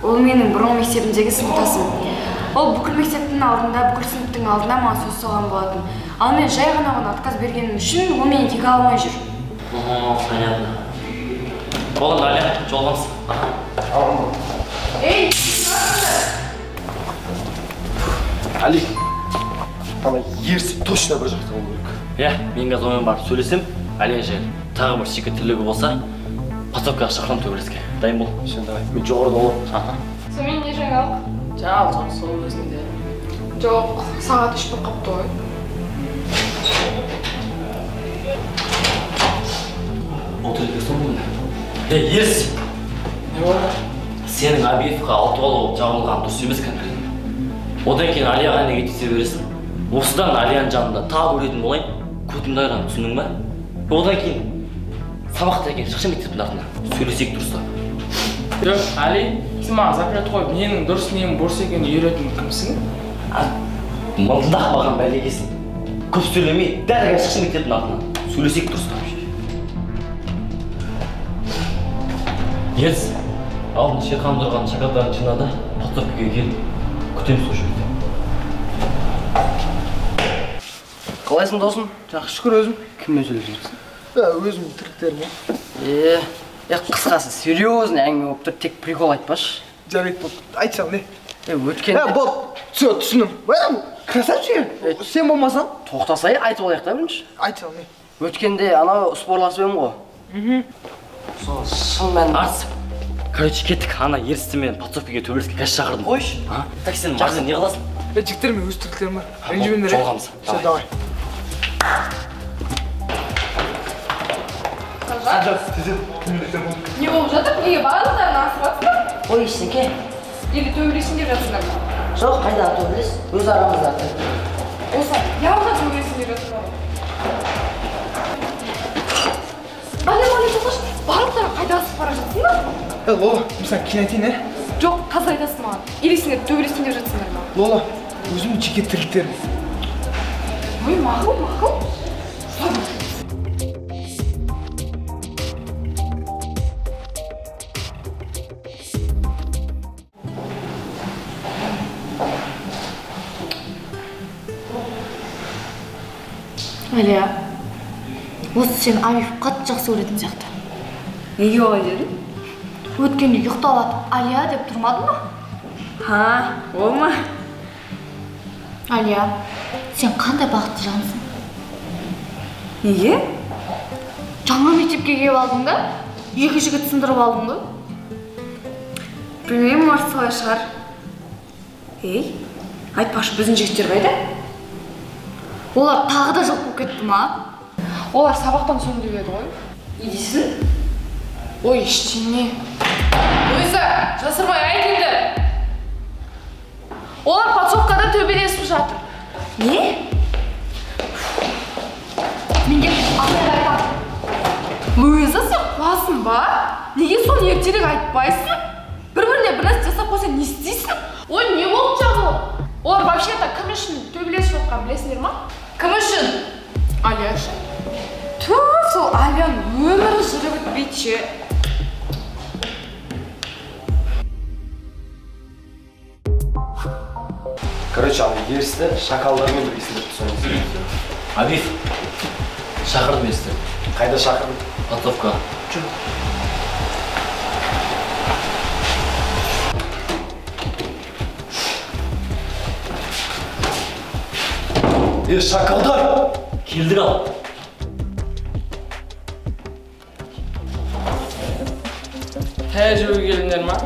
ол менің бұрынғы мектебімдегі сыныптасым. Ол бүкіл мектептің алдында, бүкіл сыныптың алдында маған сөз соған болатын. Ал мен жай ғана оған отказ бергенім үшін ол мені кеге алмай жүр. О, понятно. Болғанда, Алия, жолығамыз. Ей, Али, ана Еріс точно бір жақта болу керек. Иә, мен қазір онымен барып сөйлесем, Алия жер тағы бір шикі тірлігі болса, подсобкаға шақырамын төбелеске. Дайын бол. Сен давай, мен жоғарыда боламын. Аха. Сонымен не жаңалық? Жаңалық жоқ, сол өзінде. Жоқ, сағат 3 болып қапты ғой. Отыр екенсің бүгін. Ей, Еріс! Не болды? Сенің Абиевқа алты бала болып жабылған дұрыс емес конкретно. Одан кейін Алияға неге тиісе бересің? Осыдан Алияның жанында тағы өлетін болайын, көтімді айырамын, түсіндің ба? Одан кейін сабақта екен, шықшы мектептің артына. Сөйлесейік дұрыстап. Жоқ, Али, сен маған запрет қойып, ненің дұрыс, ненің бұрыс екенін үйретін кімсің? Мыңдақ маған бәле келсін. Көп сөйлемей, дәл қазір шықшы мектептің артына. Сөйлесейік дұрыстап. Еріс, алдын Шерхан тұрған шакалдарын жинады, подсобкаға кел, күтеміз сол жерде. Қалайсың, досым? Жақсы, шүкір өзім. Кіммен сөйлесіп жүрсің? Өзім тірліктерім ғой. Қысқасы, серьезный әңгіме болып тұр, тек прикол айтпашы. Жарайды, болды. Айтсам не? Өткенде... Болды, все, түсіндім. Красавчик, сен болмасаң? Тоқтасай, айтып алайық та бірінші. Айтсам не? Өткенде анау спорласып едім ғой. Сол шын мәнінде. Арс, короче, кеттік. Ана Ерісті мен подсобкаға төбелеске қазір шақырдым. Қойшы. Так, сен Марзен не қыласың? Жігіттер, мен өз тірліктерім бар. Ренжімеңдер. Жолығамыз. Все, давай. Не болып жатыр? Неге барлықтарың асып жатсыңдар? Ой, ештеңе. Или төбелесін деп жатсыңдар ма? Жоқ, қайдағы төбелес? Өз арамызда. Осы, явно төбелесін деп жатсыңдар ғой. Бәле, бәле, тоқташы. Барлықтарың қайда асып бара жатсыңдар? Лола, мен саған кейін айтайын, ә? Жоқ, қазір айтасың маған. Или сендер төбелесін деп жатсыңдар ма? Лола, өзімнің жеке тірліктерім. Ой, мақұл, мақұл. Алия, осы сен Абиев қатты жақсы көретін сияқты. Неге олай дедің? Өткенде ұйықтап атып Алия деп тұрмады ма? Ха, ол ма? Алия, сен қандай бақытты жансың? Неге? Жаңа мектепке келіп алдың да, екі жігіт сындырып алдың ғой. Білмеймін, может солай шығар. Ей, айтпақшы, біздің жігіттер қайда? Олар тағы да жоқ болып кетті ма? Олар сабақтан соң деп еді ғой. Не дейсің? Ой, ештеңе. Луиза, жасырмай айт енді. Олар подсобкада төбелесіп жатыр. Не? Мен келіп апайға айтамын. Луиза, сен қуасың ба? Неге соны ертерек айтпайсың? Бір-біріне бір нәрсе жасап қойса не істейсің? Ой, не болды жаңыл? Олар вообще-то кім үшін төбелесіп жатқан білесіңдер ма? Кім үшін? Алия үшін. Түф, сол Алияның өмірі жүріп өтпейді ше. Короче, ана Ерісті шакалдармен бірге сындырып тастаймыз. Абиев, шақырдым Ерісті. Қайда шақырдың? Подсобкаға. Жүр. Е, шакалдар! Келдік ал. Таяқ жеуге келдіңдер ма?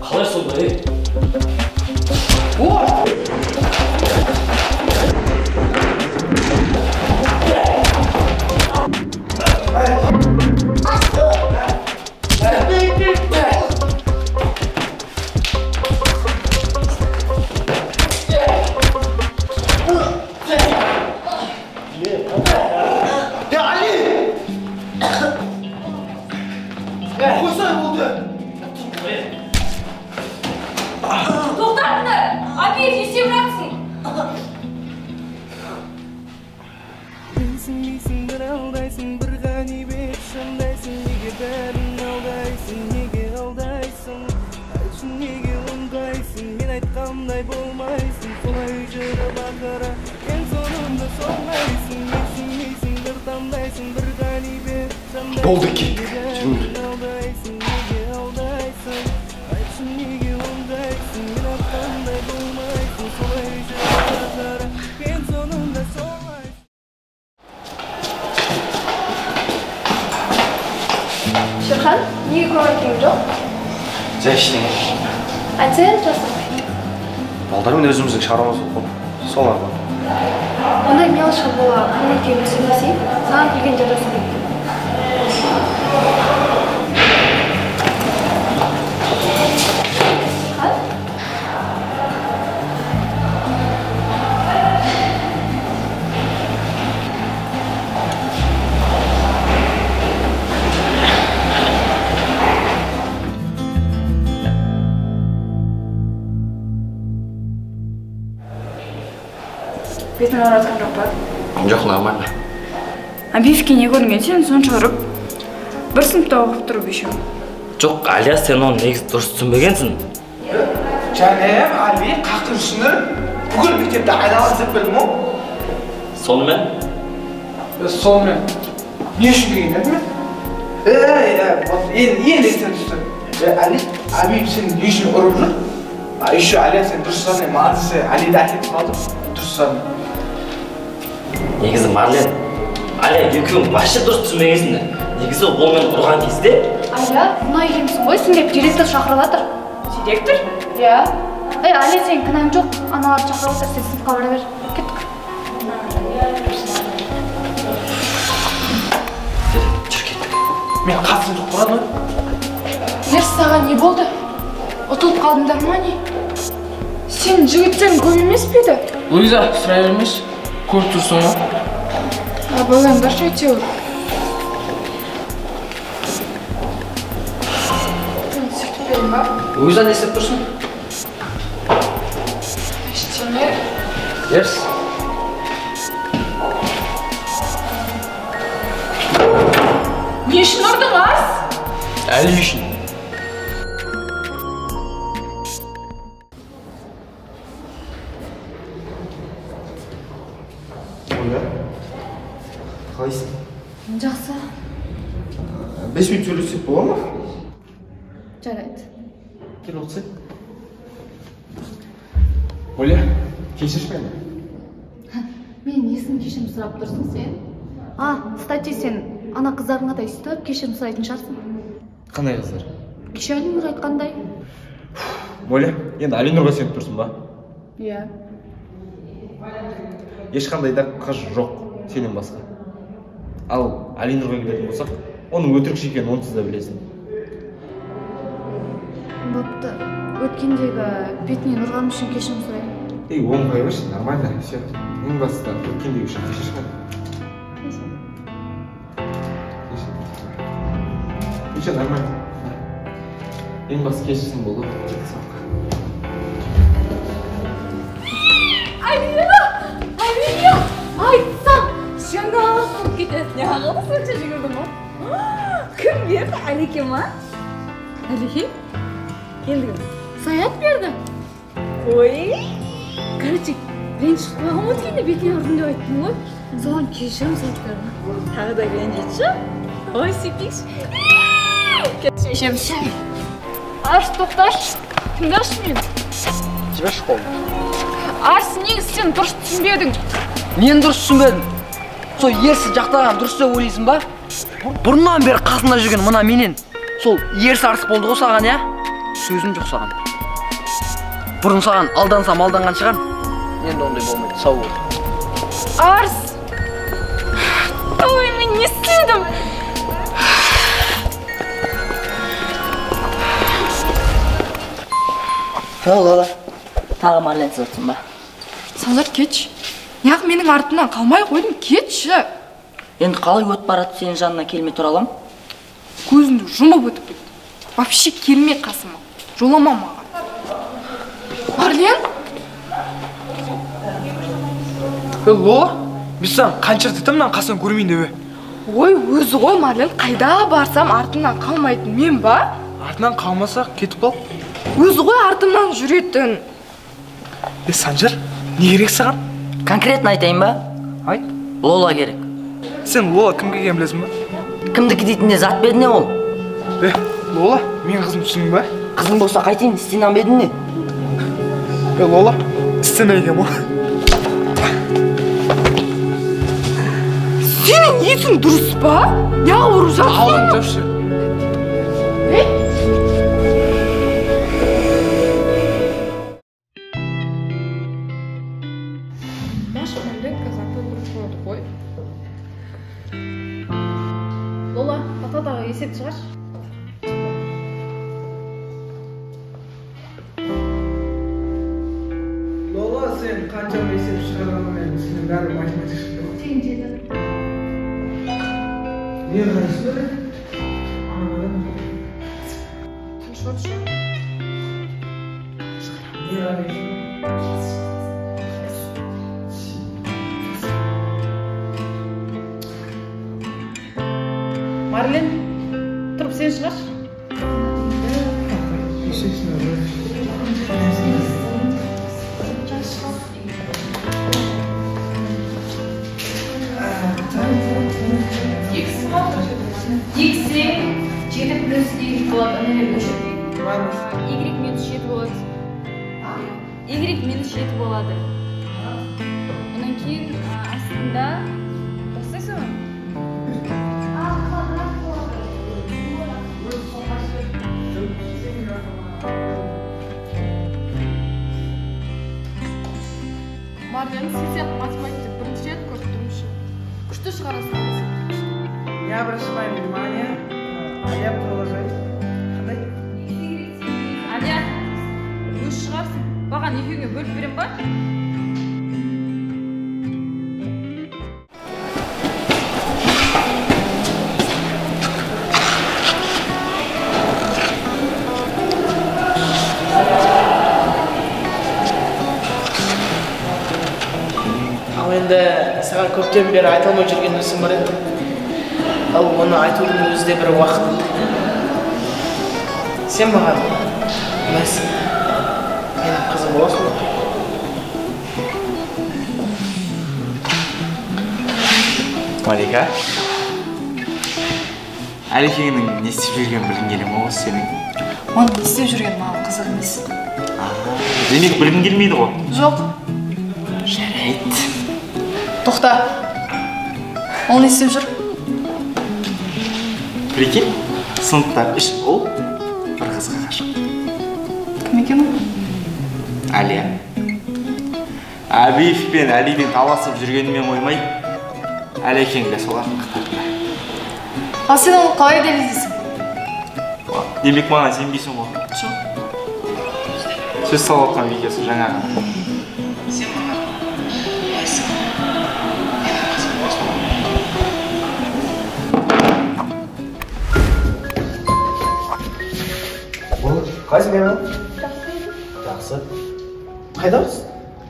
Қалай сонда, ей? Тоқтатыңдар! Абиев, не істеп жатсың? Менсінбейсің, бір алдайсың, бір ғанибет шындайсың, неге бәрін алдайсың, неге алдайсың, айтшы неге ондайсың, мен айтқандай болмайсың, солай жүріп ақыры, ең соңында солайсың, менсінбейсің, бір таңдайсың, бір ғанибет шындайсың, Болды, кеттік. неге Жүріңдер. бәрін алдайсың, неге алдайсың, айтшы неге ондайсың, мен айтқандай болмайсың, солай жүріп ақыры, ең соңында солайсың. Шерхан, неге көңіл күйің жоқ? Жай ештеңе. Айтса енді жасырмай. Балдармен өзіміздің шаруамыз болып қой. Солар бар. Ондай мелочқа бола көңіл күйің түсірмесей, саған келген жарасып кетті. Шерхан? Бетін ауыратқан жоқ па? Жоқ, нормально. Абиевке не көрінген сен сонша ұрып? Бір сыныпта оқып тұрып еще. Жоқ, Әлия, сен оны негізі дұрыс түсінбегенсің. Жаным, Али, қақтың шыны бүкіл мектепті айнала іздеп келдім ғой. Сонымен? Сонымен. Не үшін келген едім мен? Енді есіме түсті. Али, Абиев сені не үшін ұрып жүр? Еще Әлия, сен дұрыс жасадың, молодец, Алиді әкетіп қалдың, дұрыс жасадың. Негізі Марлен, Әлия екеуің вообще дұрыс түсінбегенсіңдер. Негізі ол мені ұрған кезде... Әлия, мына екенсің ғой, сен деп директор шақырып жатыр. Директор? Иә. Ей, Әлия, сенің кінәң жоқ, аналарды шақырып жатыр, сен сыныпқа бара бер. Кеттік. Жүр, кеттік. Мен қатысым жоқ болады ғой. Ерс, саған не болды? Ұтылып қалдыңдар ма не? Сен жігіттерің көп емес пе еді? Луиза, сұрай бермеші. Көріп тұрсың ғой. Абайлаңдаршы әйтеуір. Сүртіп берейін ба? Луиза, не істеп тұрсың? Ештеңе. Ерс. Не үшін ұрдың, Арс? Әлі үшін. Оля, қалайсың? Жақсы. 5 минут сөйлессек бола ма? Жарайды. Кел отырсай. Оля, кешірші мені. Мен несін кешірім сұрап тұрсың сен? А, кстати, сен ана қыздардың атай сөйтіп кешірім сұрайтын шығарсың. Қандай қыздар? Кеше Әлинұр айтқандай. Оля, енді Әлинұрға сеніп тұрсың ба? Иә. Ешқандай да қыз жоқ сенен басқа. Ал Әлинұрға келетін болсақ, оның өтірікші екенін онсыз да білесің. Бопты, өткендегі бетінен ұрғаным үшін кешірім сұраймын. Ей, оны қоя берші, нормально, все. Ең бастысы өткендегі үшін кешірші. Ничего, нормально. Ең басы кешірсің болды. Алия! Алия! Айтсам, жаңалық болып кетеді. Неғып сонша жүгірдің ғой? Кім берді? Әлеке ма? Әлеке? Енді кім? Саят берді. Қой. Короче, ренжіп қойған өткенде бетіне ұрдым деп айттым ғой. Соған кешірім сұрап берді. Тағы да ренжитші? Ой, сүйпейікші. Шешеміз. Арс, тоқташы. Тыңдашы мені. Жіберші қолымды. Арс, негізі сен дұрыс түсінбедің. Нені дұрыс түсінбедім? Сол ерсі жақтаған дұрыс деп ойлайсың ба? Бұрыннан бері қасында жүрген мына менен. Сол ерсі арыс болды ғой саған, иә? Сөзім жоқ саған. Бұрын саған алдансам алданған шығармын. Енді ондай болмайды, сау бол. Арыс! Ой, мен не істедім? Лола, тағы Марлен сызып ба? Санжар, кетші. Неғып менің артымнан қалмай қойдың, кетші. Енді қалай өтіп барады, сенің жанына келмей тұра алам? Көзіңді жұмып өтіп кетті. Вообще келме қасыма. Жолама маған. Марлен? Лола, мен саған қанша рет айтамын, мынаның қасынан көрмейін деп. Ой, өзі ғой Марлен, қайда барсам артымнан қалмайтын мен ба? Артынан қалмаса кетіп қал. Өзі ғой артымнан жүретін. Санжар, не керек саған? Конкретно айтайын ба? Айт. Лола керек. Сен Лола кімге екенін білесің ба? Кімдікі дейтінде зат беді не ол? Лола, мен қызым түсіндің ба? Қызың болса қайтейін, стенан беді не? Лола, стена екен ғой. Сенің есің дұрыс па? Неғып ұрып жатсың? Ауызыңды жапшы. Лола, тақтадағы есепті шығаршы. Лола, сен қаншама есеп шығарғанмен сенің бәрі математик шықты ғой. Тең жеті. Не қарайсың ба? Тыныш отыршы. Не қарайсың? Марлен, тұрып сен шығаршы. Икс тең 7 плюс Y болады, ана өшір. Y минус 7 болады. Y минус 7 болады. Одан кейін астында бастайсың ба? Марлен, сен сияқты математикті бірінші рет көріп тұрмын. Күшті шығарасың есепті. Не обращай внимания. Аля, продолжай. Қандай? Аля, өз шығарсың. Маған екеуіңе бөліп берем ба? Ал енді саған көптен бері айта алмай жүрген нәрсем бар еді. Ал оны айтудың өзі де бір уақыт. Сен маған ұнайсың. Менің қызым боласың ба? Малика, Әлекеңнің не істеп жүргенін білгің келе ме осы сенің? Оның не істеп жүргені маған қызық емес. Демек білгің келмейді ғой? Жоқ. Жарайды. Тоқта. Ол не істеп жүр? Прикинь, сыныпта 3 ұл бір қызға ғашық. Кім екен ол? Әлия. Әбиев пен Әлиден таласып жүргенімен қоймай, Әлекең де солардың қатарында. Ал сен оны қалай дәлелдейсің? Демек маған сенбейсің ғой? Жоқ. Сөз салып жатқан видеосы жаңа ғана. Сен маған ұнайсың. Менің қызым боласың ба? Қалайсың, Мейрам? Жақсы. Қайда барасың?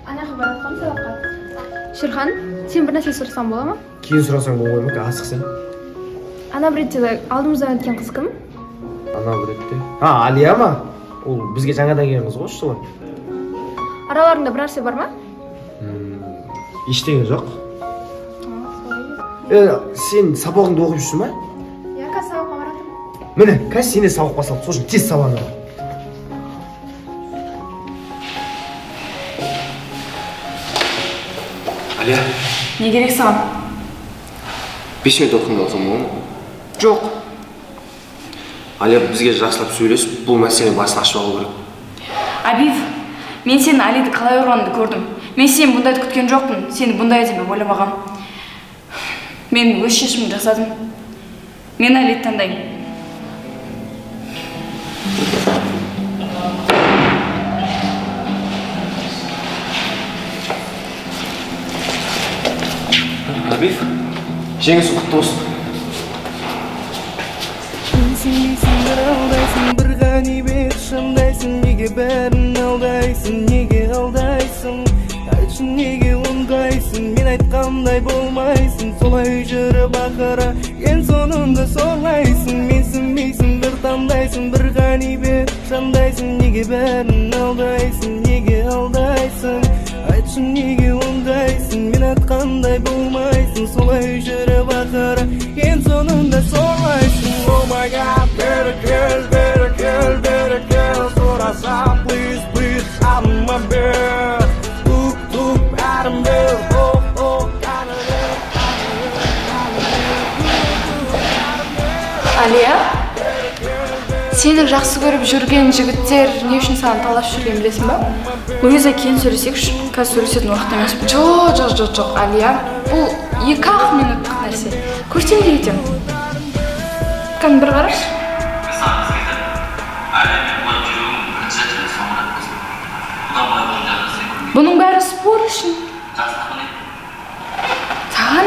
Ана жаққа бара жатқанмын сабаққа. Шерхан, сен бір нәрсе сұрасам бола ма? Кейін сұрасаң болмай ма? Асық сен. Ана бір ретте алдымыздан өткен қыз кім? Ана бір ретте. А, Алия ма? Ол бізге жаңадан келген қыз ғой, солай. Араларында бір нәрсе бар ма? Ештеңе жоқ. Сен сабағыңды оқып жүрсің ба? Иә, қазір сабаққа баратырмын. Міне, қазір сенде сабақ басталды, сол үшін тез сабағыңа бар. Алия. Не керек саған? 5 минут уақытыңды алсам болады ма? Жоқ. Алия, бізге жақсылап сөйлесіп, бұл мәселені басын ашып алу керек. Абив, мен сені Алиді қалай ұрғаныңды көрдім. Мен сен бұндайды күткен жоқпын, сені бұндай деп ойламағам. Мен өз шешімімді жасадым. Мен Алиді таңдаймын. Абив, жеңісің құтты болсын. Сенбейсің, бір алдайсың, бір ғанибет шындайсың, неге бәрін алдайсың, неге алдайсың, айтшы неге ондайсың, мен айтқандай болмайсың, солай жүріп ақыры ең соңында солайсың. Менсінбейсің, бір таңдайсың, бір ғанибет шындайсың, неге бәрін алдайсың, неге алдайсың, айтшы неге ондайсың, мен айтқандай болмайсың, солай жүріп ақыры ең соңында солайсың. Oh my God, бері кел, бері кел, бері кел, сұрасам, please, please, алма бер, тук, тук, бәрін бер, о, о, бәрін бер. Алия, сені жақсы көріп жүрген жігіттер не үшін саған таласып жүргенін білесің ба? Луиза, кейін сөйлесекші, қазір сөйлесетін уақыт емес. Жоқ, жоқ, жоқ, жоқ, Алия, бұл 2-ақ минуттық нәрсе. Көрсем де кетемін. Кән бір қарашы. Бұның бәрі спор үшін. Саған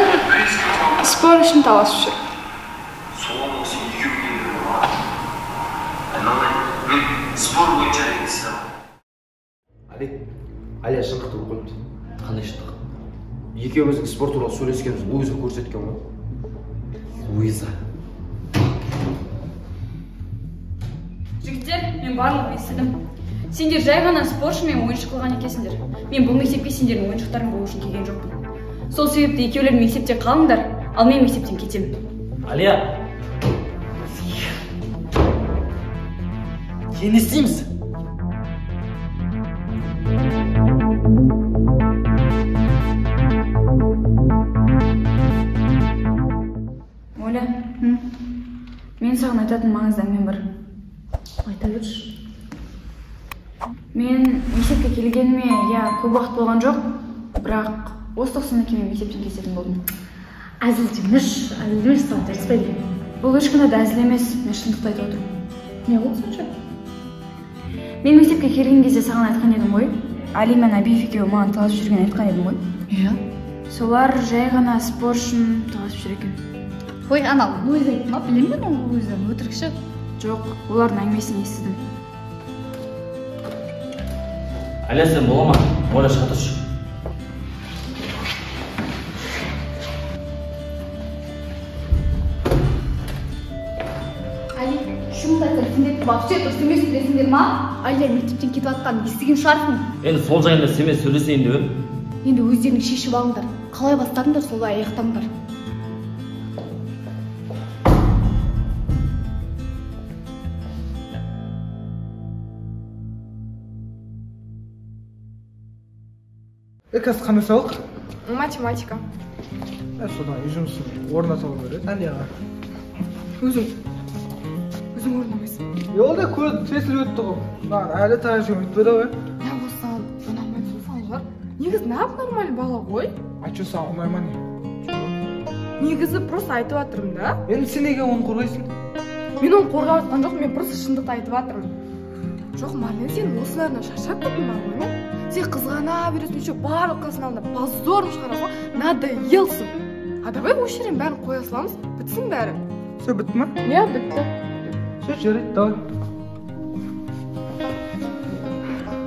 спор үшін таласып жүр. Алия шындықты біліп қойыпты. Қандай шындық? Екеуміздің спор туралы сөйлескеніміз Луиза көрсеткен ғой. Луиза. Жігіттер, мен барлығын естідім. Сендер жай ғана спортшы мен ойыншық қылған екенсіңдер. Мен бұл мектепке сендердің ойыншықтарың болу үшін келген жоқпын. Сол себепті екеулер мектепте қалыңдар, ал мен мектептен кетемін. Алия! Кейін не істейміз? Оля, мен саған айтатын маңызды әңгімем бар. Айта берші. Мен мектепке келгеніме, иә, көп уақыт болған жоқ, бірақ осы 90-нан кейін мен мектептен кететін болдым. Әзілдемеш, әзілдемеш, саған жараспайды. Бұл ешқандай да әзіл емес, мен шындықты айтып отырмын. Не болды сонша? Мен мектепке келген кезде саған айтқан едім ғой, Али мен Абиев екеуі маған таласып жүргенін айтқан едім ғой. Иә. Солар жай ғана спор үшін таласып жүр екен. Ой, ана Луиза айтты ма? Білемін мен ол Луизаны, өтірікші. Жоқ, олардың әңгімесін естідім. Алия, сен бола ма? Оля, шыға тұршы. Али, шынымды айтсам, сендер вообще дұрыс емес білесіңдер ма? Алия мектептен кетіп жатқанын естіген шығарсың. Енді сол жайында сенімен сөйлесейін деп едім. Енді өздерің шешіп алыңдар. Қалай бастадыңдар, солай аяқтаңдар. Қазір қандай сабақ? Математика. Содан үй жұмысын орнына салу керек Алияға. Өзің орындамайсың. Ол да көз тесіліп өтті ғой. Маған әлі таяқ жеуім өтпеді ғой. Я осы саған ұнамайды сол Санжар. Негізі нап-нормаль бала ғой. А чё, саған ұнай ма не? Негізі просто айтып жатырмын да. Енді сен неге оны қорғайсың? Мен оны қорғап жатқан жоқпын, мен просто шындықты айтып жатырмын. Жоқ, Марлен, сен осыларынан шаршап кеттің ба ғой мен? Сен қызғана бересің, еще барлық қыздың алдында позорын шығарасың ғой, надоелсің. А давай осы жерден бәрін қоя саламыз, бітсін бәрі. Все, бітті ма? Иә, бітті. Все, жарайды, давай.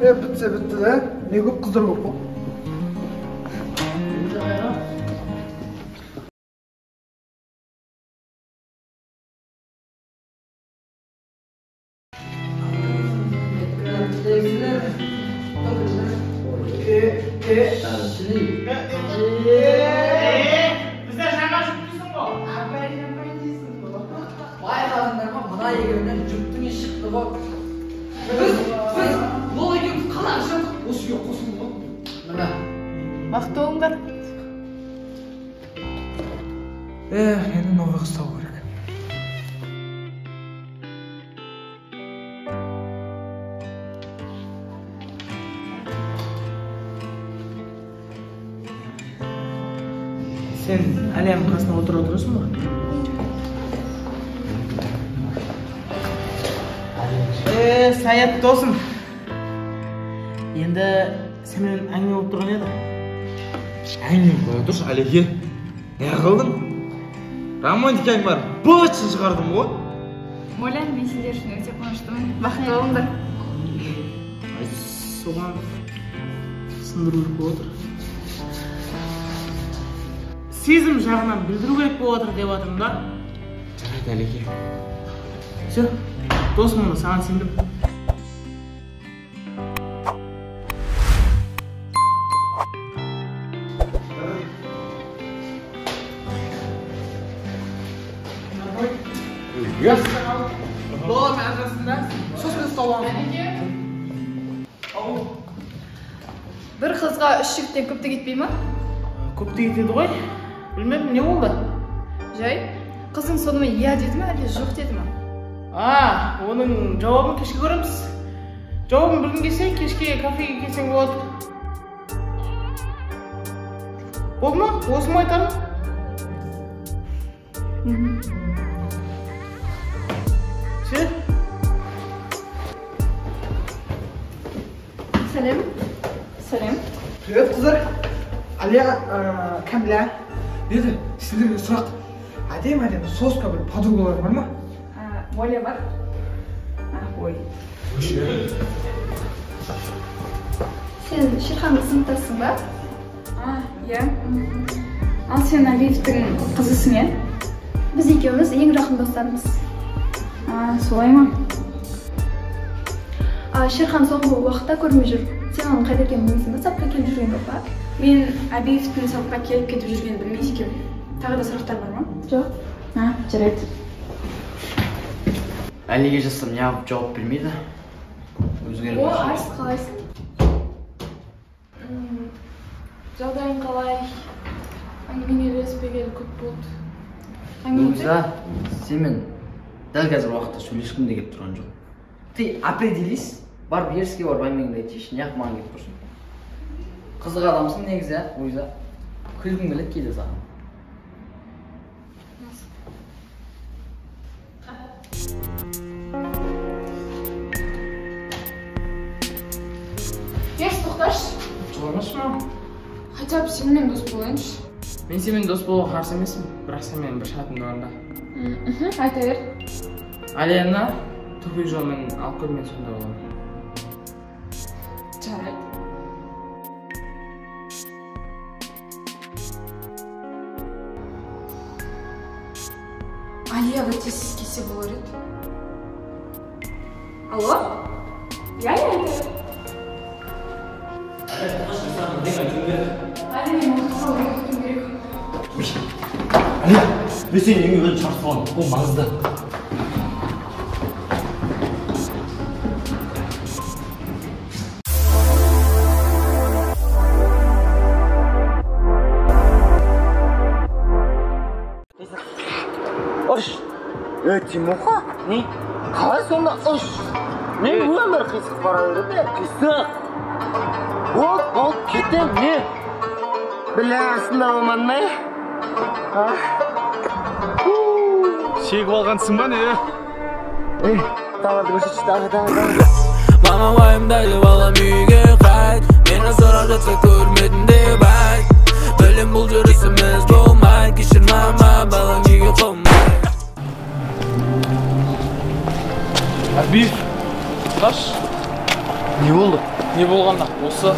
Бітсе бітті да, не көп қыздар көп қой. Біздер жаңа жұп дейсің ғой. Апай, апай дейсің ғой. Байқадыңдар ма, мына екеуінен жұптың иісі шықты ғой. Біз ол екеуміз қалай ажырадық, осы үйге қосылдық ғой. Міне. Бақытты болыңдар. Енді новый қыз табу керек. Сен Әлияның қасына отыра отырасың ба? Саят досым. Енді сенімен әңгіме болып тұрған еді. Әңгіме қоя тұршы, Әлеке. Не қылдың? Романтик әңгіме быт-шытын шығардым ғой. Моля, мен сендер үшін өте қуаныштымын. Бақытты болыңдар. Соған сындыру керек болып отыр. Сезім жағынан білдіру керек болып отыр деп жатырмын да. Жарайды, Әлеке. Все, досым, онда саған сендім. Бола мен ажырасында, сосын ұстап. Бір қызға 3 жігіттен көп те кетпей ма? Көп те кетеді ғой. Білмедім, не болды? Жай, қызың сонымен иә деді ме, әлде жоқ деді ме? А, оның жауабын кешке көреміз. Жауабын білгің келсе, кешке кафеге келсең болады. Болды ма? Осы ма айтарым? Все? Сәлем. Сәлем. Привет, қыздар. Алия, Кәмілә. Деді, сендерге сұрақ. Әдемі-әдемі соска бір подругалар бар ма? Моля бар. Ой. Сен Шерханның сыныптасың ба? Иә. Ал сен Әлиевтің қызысың, иә? Біз екеуміз ең жақын достармыз. Солай ма? Шерхан соңғы уақытта көрмей жүр. Сен оның қайда екенін білмейсің ба? Сапқа келіп жүрген жоқ па? Мен Әбиевтің сапқа келіп кетіп жүргенін білмейді екенмін. Тағы да сұрақтар бар ма? Жоқ. Жарайды. Әлиге жазсам неғып жауап бермейді? Өзгеріп. О, Арыс, қалайсың? Жағдайың қалай? Әңгімелеспегелі көп болды. Луиза, сенімен дәл қазір уақытта сөйлескім де келіп тұрған жоқ. Ты определись, барып Еріске барып әңгімеңді айтшы, неғып маған келіп тұрсың? Қызық адамсың негізі, Луиза. Күлгім келеді кейде саған. Еріс, тоқташы. Жыламашы ма? Хотя бы сенімен дос болайыншы. Мен сенімен дос болуға қарсы емеспін, бірақ сен менің бір шартымды орында. Айта бер. Алияны тупик жолмен алып кел, мен сонда боламын. Жарайды. Алияға тез келсе болар еді. Алло? Иә, иә, айта бер. Әлі мен уақытқа орай кетуім керек. Алия, мен сенің үйіңе өзім шақырып саламын, ол маңызды. Ұш! Тимоха, не? Қалай сонда ұш? Мен өмір қисық бара береді, қисық. Болды, болды, кетем, не? Бля, астында болмадың ба? Шегіп алғансың ба, не? Ей, товарды көрсетші, давай, давай, давай. Мама уайымдайды, балам үйге қайт. Мені сұрап жатса көрмедім деп айт. Білем бұл жүрісіміз болмайды. Кешір мама, балам үйге қонбайды. Әбиев, тоқташы. Не болды? Не болғанда, осы.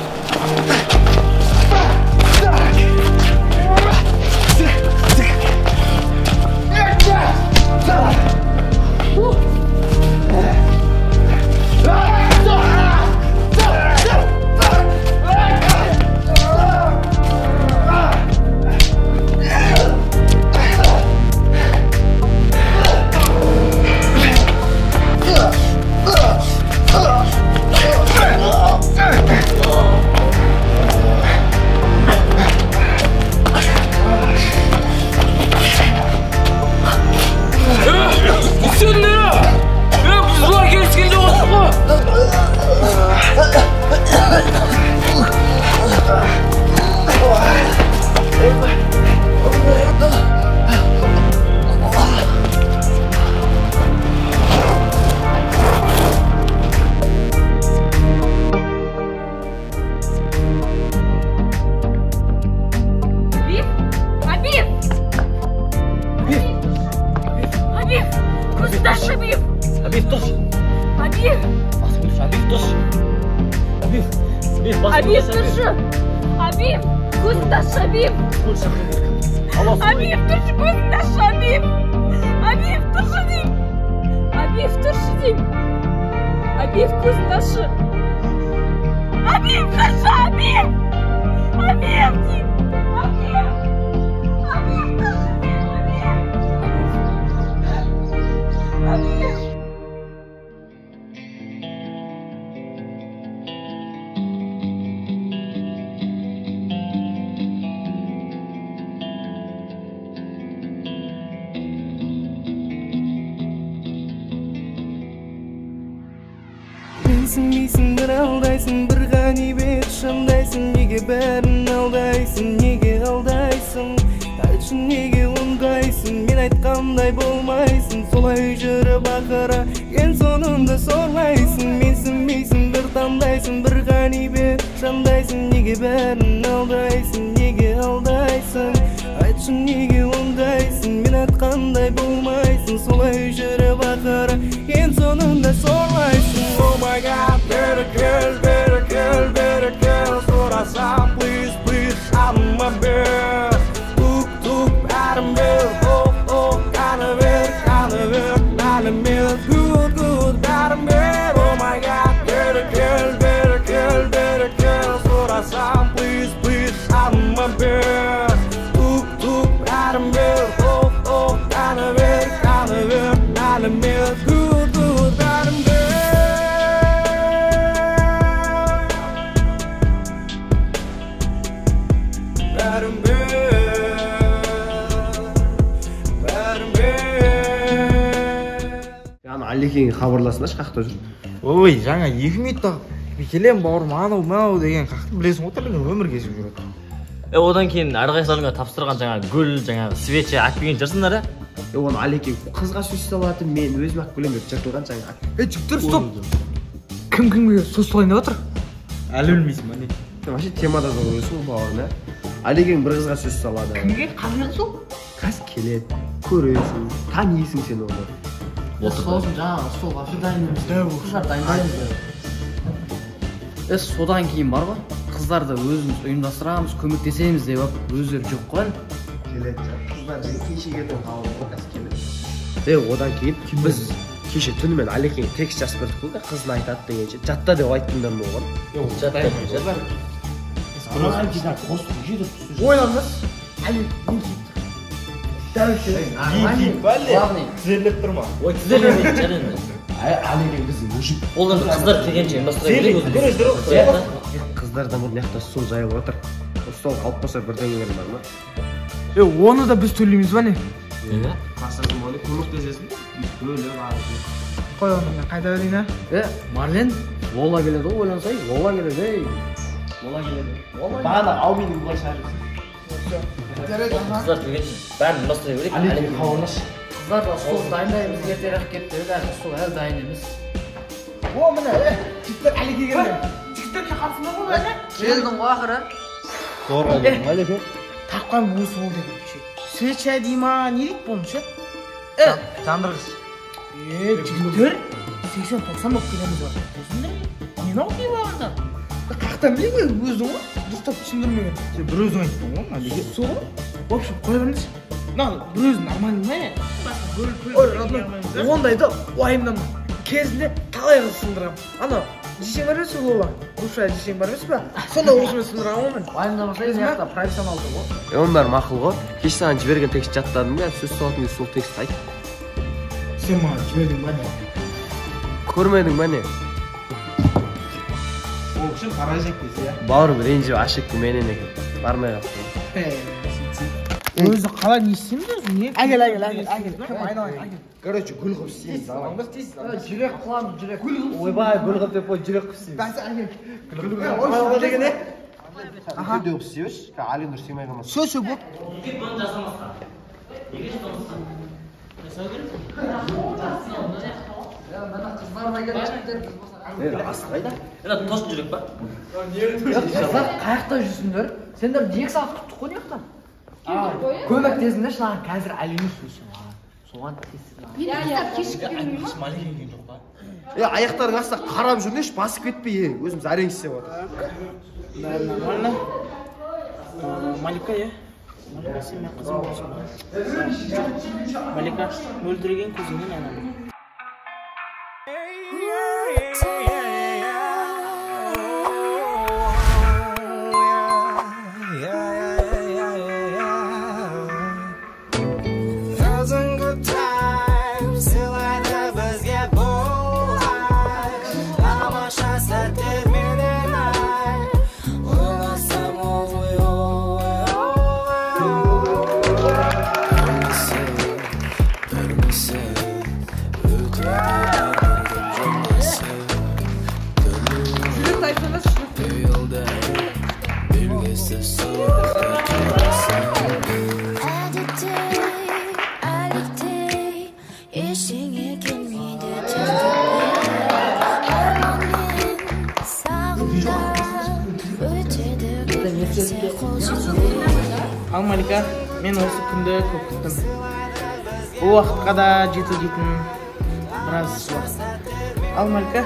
Көзіңді ашшы, Абиев! Абиев, тұршы! Абиев! Басыңды тұршы, Абиев, тұршы! Абиев! Абиев, басыңды Абиев, тұршы, тұршы! Абиев! Көзіңді ашшы, Абиев! Абиев, тұршы, көзіңді ашшы, Абиев! Абиев, тұршы деймін! Абиев, тұршы деймін! Абиев, көзіңді ашшы! Абиев, тұршы, Абиев! Абиев деймін! Абиев! Абиев, тұршы деймін, Абиев! Абиев! Менсінбейсің, бір алдайсың, бір ғанибет шындайсың. Неге бәрін алдайсың, неге алдайсың? Айтшы неге ондайсың, мен айтқандай болмайсың. Солай жүріп ақыры ең соңында сорлайсың. Менсінбейсің, бір таңдайсың, бір ғанибет жандайсың. Неге бәрін алдайсың, неге алдайсың? Айтшы неге ондайсың, мен айтқандай болмайсың. Солай жүріп ақыры ең соңында сорлайсың. Oh my God, бері кел, бері кел, бері кел. Сұрасам, please, please, жаныма бер. Тук, тук, бәрін бер. О, о, қаны бер, қаны бер, мәлім бер. Good, good, бәрін бер. Oh my God, бері кел, бері кел, бері кел. Сұрасам, please, please, жаныма бер. Тук, тук, бәрін бер. О, о, қаны бер, қаны бер, мәлім бер. Good, good, бәрін бер. Бәрін бер, бәрін бер. Ана Алекеңе хабарласыңдаршы, қақта жүр. Ой, жаңа 2 минутта келем бауырым, анау мынау деген қақты білесің ғой, тірлігін өмір кешіп жүреді. Одан кейін әрқайсыларыңа тапсырған жаңа гүл, жаңағы свеча алып келген жүрсіңдер, ә? Оны Алекең қызға сөз салады, мен өзім алып келемін деп жыртылған жаңа. Жігіттер, стоп! Кім кімге сөз салайын деп отыр? Әлі білмейсің ба, не? Сен вообще темада жоқ өзің ғой, бауырым, ә? Алекең бір қызға сөз салады. Кімге? Қандай қыз ол? Қазір келеді, көресің, танисың сен оны. Сосын жаңағы стол вообще дайын емес. Қыздар дайындаймыз. Содан кейін бар ғой, қыздарды өзіміз ұйымдастырамыз, көмектесеміз деп алып, өздері жоқ қой әлі. Келеді, қыздар кеше ертең қалды ғой, қазір келеді. Одан кейін біз кеше түнімен Алекеңе текст жазып бердік қой, қызын айтады дегенше, жатта деп айттыңдар ма оған? Жатта. Ойлаңыз, Али не киіп тұр? Не киіп па әлде? Тізерлеп тұр ма? Ой, тізерлемейді, жарайды. Алекең біздің мужик. Ол енді қыздар келгенше ұйымдастыра берейік өзіміз. Қыздардан бұрын мына жақта стол жайылып жатыр. Стол қалып қалса бірдеңелер бар ма? Оны да біз төлейміз ба не? Неге? Қасасың оны көмектесесің, бөліп алып. Қой оны мен қайда берейін, а? Марлен, Лола келеді ғой, ойлансай, Лола келеді, ей. Лола келеді. Бағана ауминің былай шығарып. Қыздар келгенше бәрін ұйымдастыра берейік. Алекең хабарласшы. Қыздар да стол дайындаймыз, ертерек келіп деді, әлі стол әлі дайын емес. О, міне, жігіттер Алеке келді. Жігіттер қалыпсыңдар ғой бәрі? Келдің ғой ақыры. Зорға келдің, Алеке. Тапқан осы ол деген ше. Свеча дей ма, не дейді бұны ше? Жандырғыш. Жігіттер, 80-90 болып келеміз бар. Осындай, не мынау киіп алғандар? Қаяқтан білейін мен, өзің ғой, дұрыстап түсіндірмеген. Сен бір өзің айттың ғой, Алеке. Сол ғой. В общем, қоя беріңізші. Мына бір өзі нормальный ма? Басқа бөліп Ой, родной, ондайды уайымдама. Кезінде талай қыз сындырамын. Ана, жешең бар емес пе, Лола? Бывшая жешең бар емес пе? Сонда осымен сындырамын ғой мен. Уайымдамасай, мына жақта профессионалды ғой. Оның бәрі мақұл ғой. Кеше саған жіберген текст жаттадым ба, сөз салатын кезде сол текстті айт. Сен маған жібердің ба не? Көрмедің ба не? Ол үшін қара жек десе, иә? Бауырым ренжіп ашық менен екен. Бармай қалыпты. Өзі қалай не істейміз өзі? Не? Әкел, әкел, әкел, әкел. Кім айналайын, әкел. Короче, гүл қылып істейміз. Давай. Жүрек қыламыз, жүрек. Ойбай, гүл қылып деп қой, жүрек қылып істейміз. Бәсе, әкел. Гүл қылып деген не? Үйде қылып істейбіз. Алинұр сыймай қалмасын. Все, все, болды. Неге бұны жасамасқа? Неге жасамасқа? Жасау керек. Мына қыздар да келді, жігіттер, біз болсақ. Асы қайда? Енді тосын жүрек па? Қыздар қаяқта жүрсіңдер? Сендер 2 сағат күттік қой мына жақта. Көмектесіңдерші маған, қазір Алинұр сөз маған. Соған Мен дұрыстап кешігіп келмеймін ма? Малика келген жоқ па? Е, аяқтарың астына қарап жүрмеші, басып кетпей, өзіміз әрең істеп жатыр. Бәрі нормально. Малика, иә? Малика, сен менің қызым боласың ба? Малика, мөлдіреген көзіңнен айналма. Ал Малика, мен осы күнді көп күттім. Бұл уақытқа да жету дейтін біраз уақыт. Ал Малика,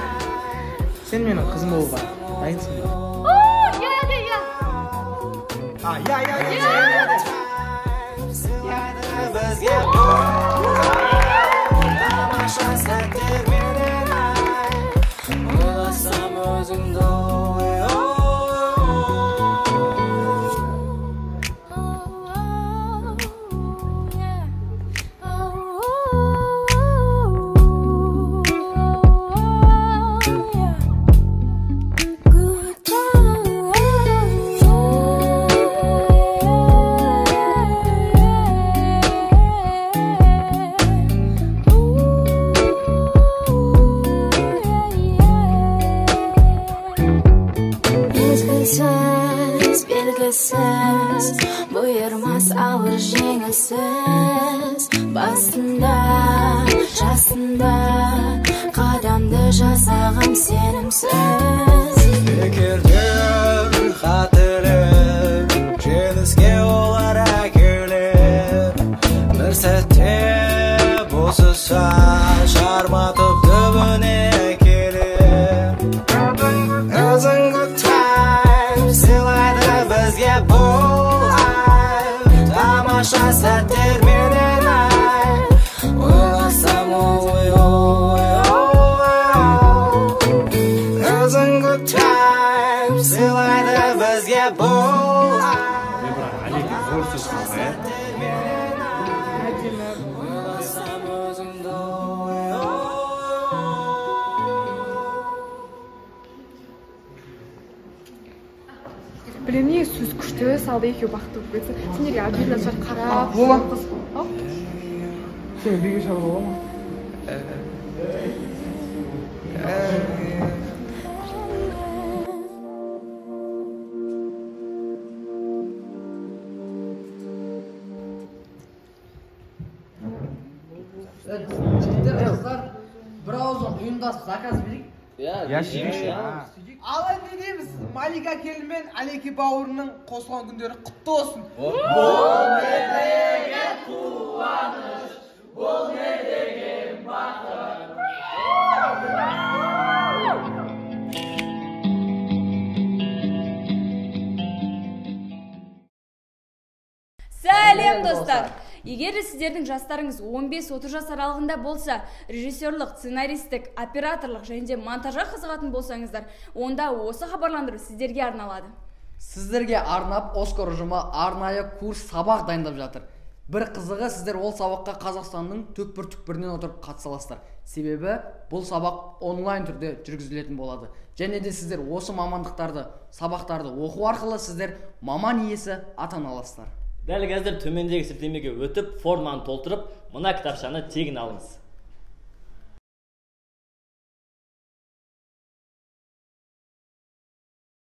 сен менің қызым болуға дайынсың ба? Иә, иә, иә. Иә, иә, иә. Белгісіз, бұйырмас ауыр жеңілсіз. Басында, жасында, қадамды жасағым сенімсіз. Бекерден қателік, жеңіске олар әкелер. Бір сәтте босаса, жарматып түбіне келер. Өзіңді сыйлайды бізге бұл ай, тамаша сәттер менен ай. Ойласам ой, ой, ой. Өзіңді тайм сыйлайды бізге бұл ай. Мен бірақ Алеке зор сөз қылған, ә? Ойласам өзіңді ой, ой. Білем не сөз күшті салды, екеуі бақытты болып кетсе. Сендерге обидно шығар, қарап. Бола. Қыз. Ау? Сені биге шақыруға бола ма? Жігіттер, қыздар, бір ауыздан ұйымдасып заказ берейік. Иә, сөйтейікші. Ал енді не дейміз? Малика келін мен Алеке бауырының қосылған күндері құтты болсын. Бұл не деген қуаныш, бұл не деген бақыт. Сәлем, достар! Егер де сіздердің жастарыңыз 15-30 жас аралығында болса, режиссерлық, сценаристік, операторлық және де монтажға қызығатын болсаңыздар, онда осы хабарландыру сіздерге арналады. Сіздерге арнап Оскар ұжымы арнайы курс сабақ дайындап жатыр. Бір қызығы, сіздер ол сабаққа Қазақстанның түкпір-түкпірінен отырып қатыса аласыздар. Себебі бұл сабақ онлайн түрде жүргізілетін болады. Және де сіздер осы мамандықтарды, сабақтарды оқу арқылы сіздер маман иесі атана аласыздар. Дәл қазір төмендегі сілтемеге өтіп, форманы толтырып, мына кітапшаны тегін алыңыз.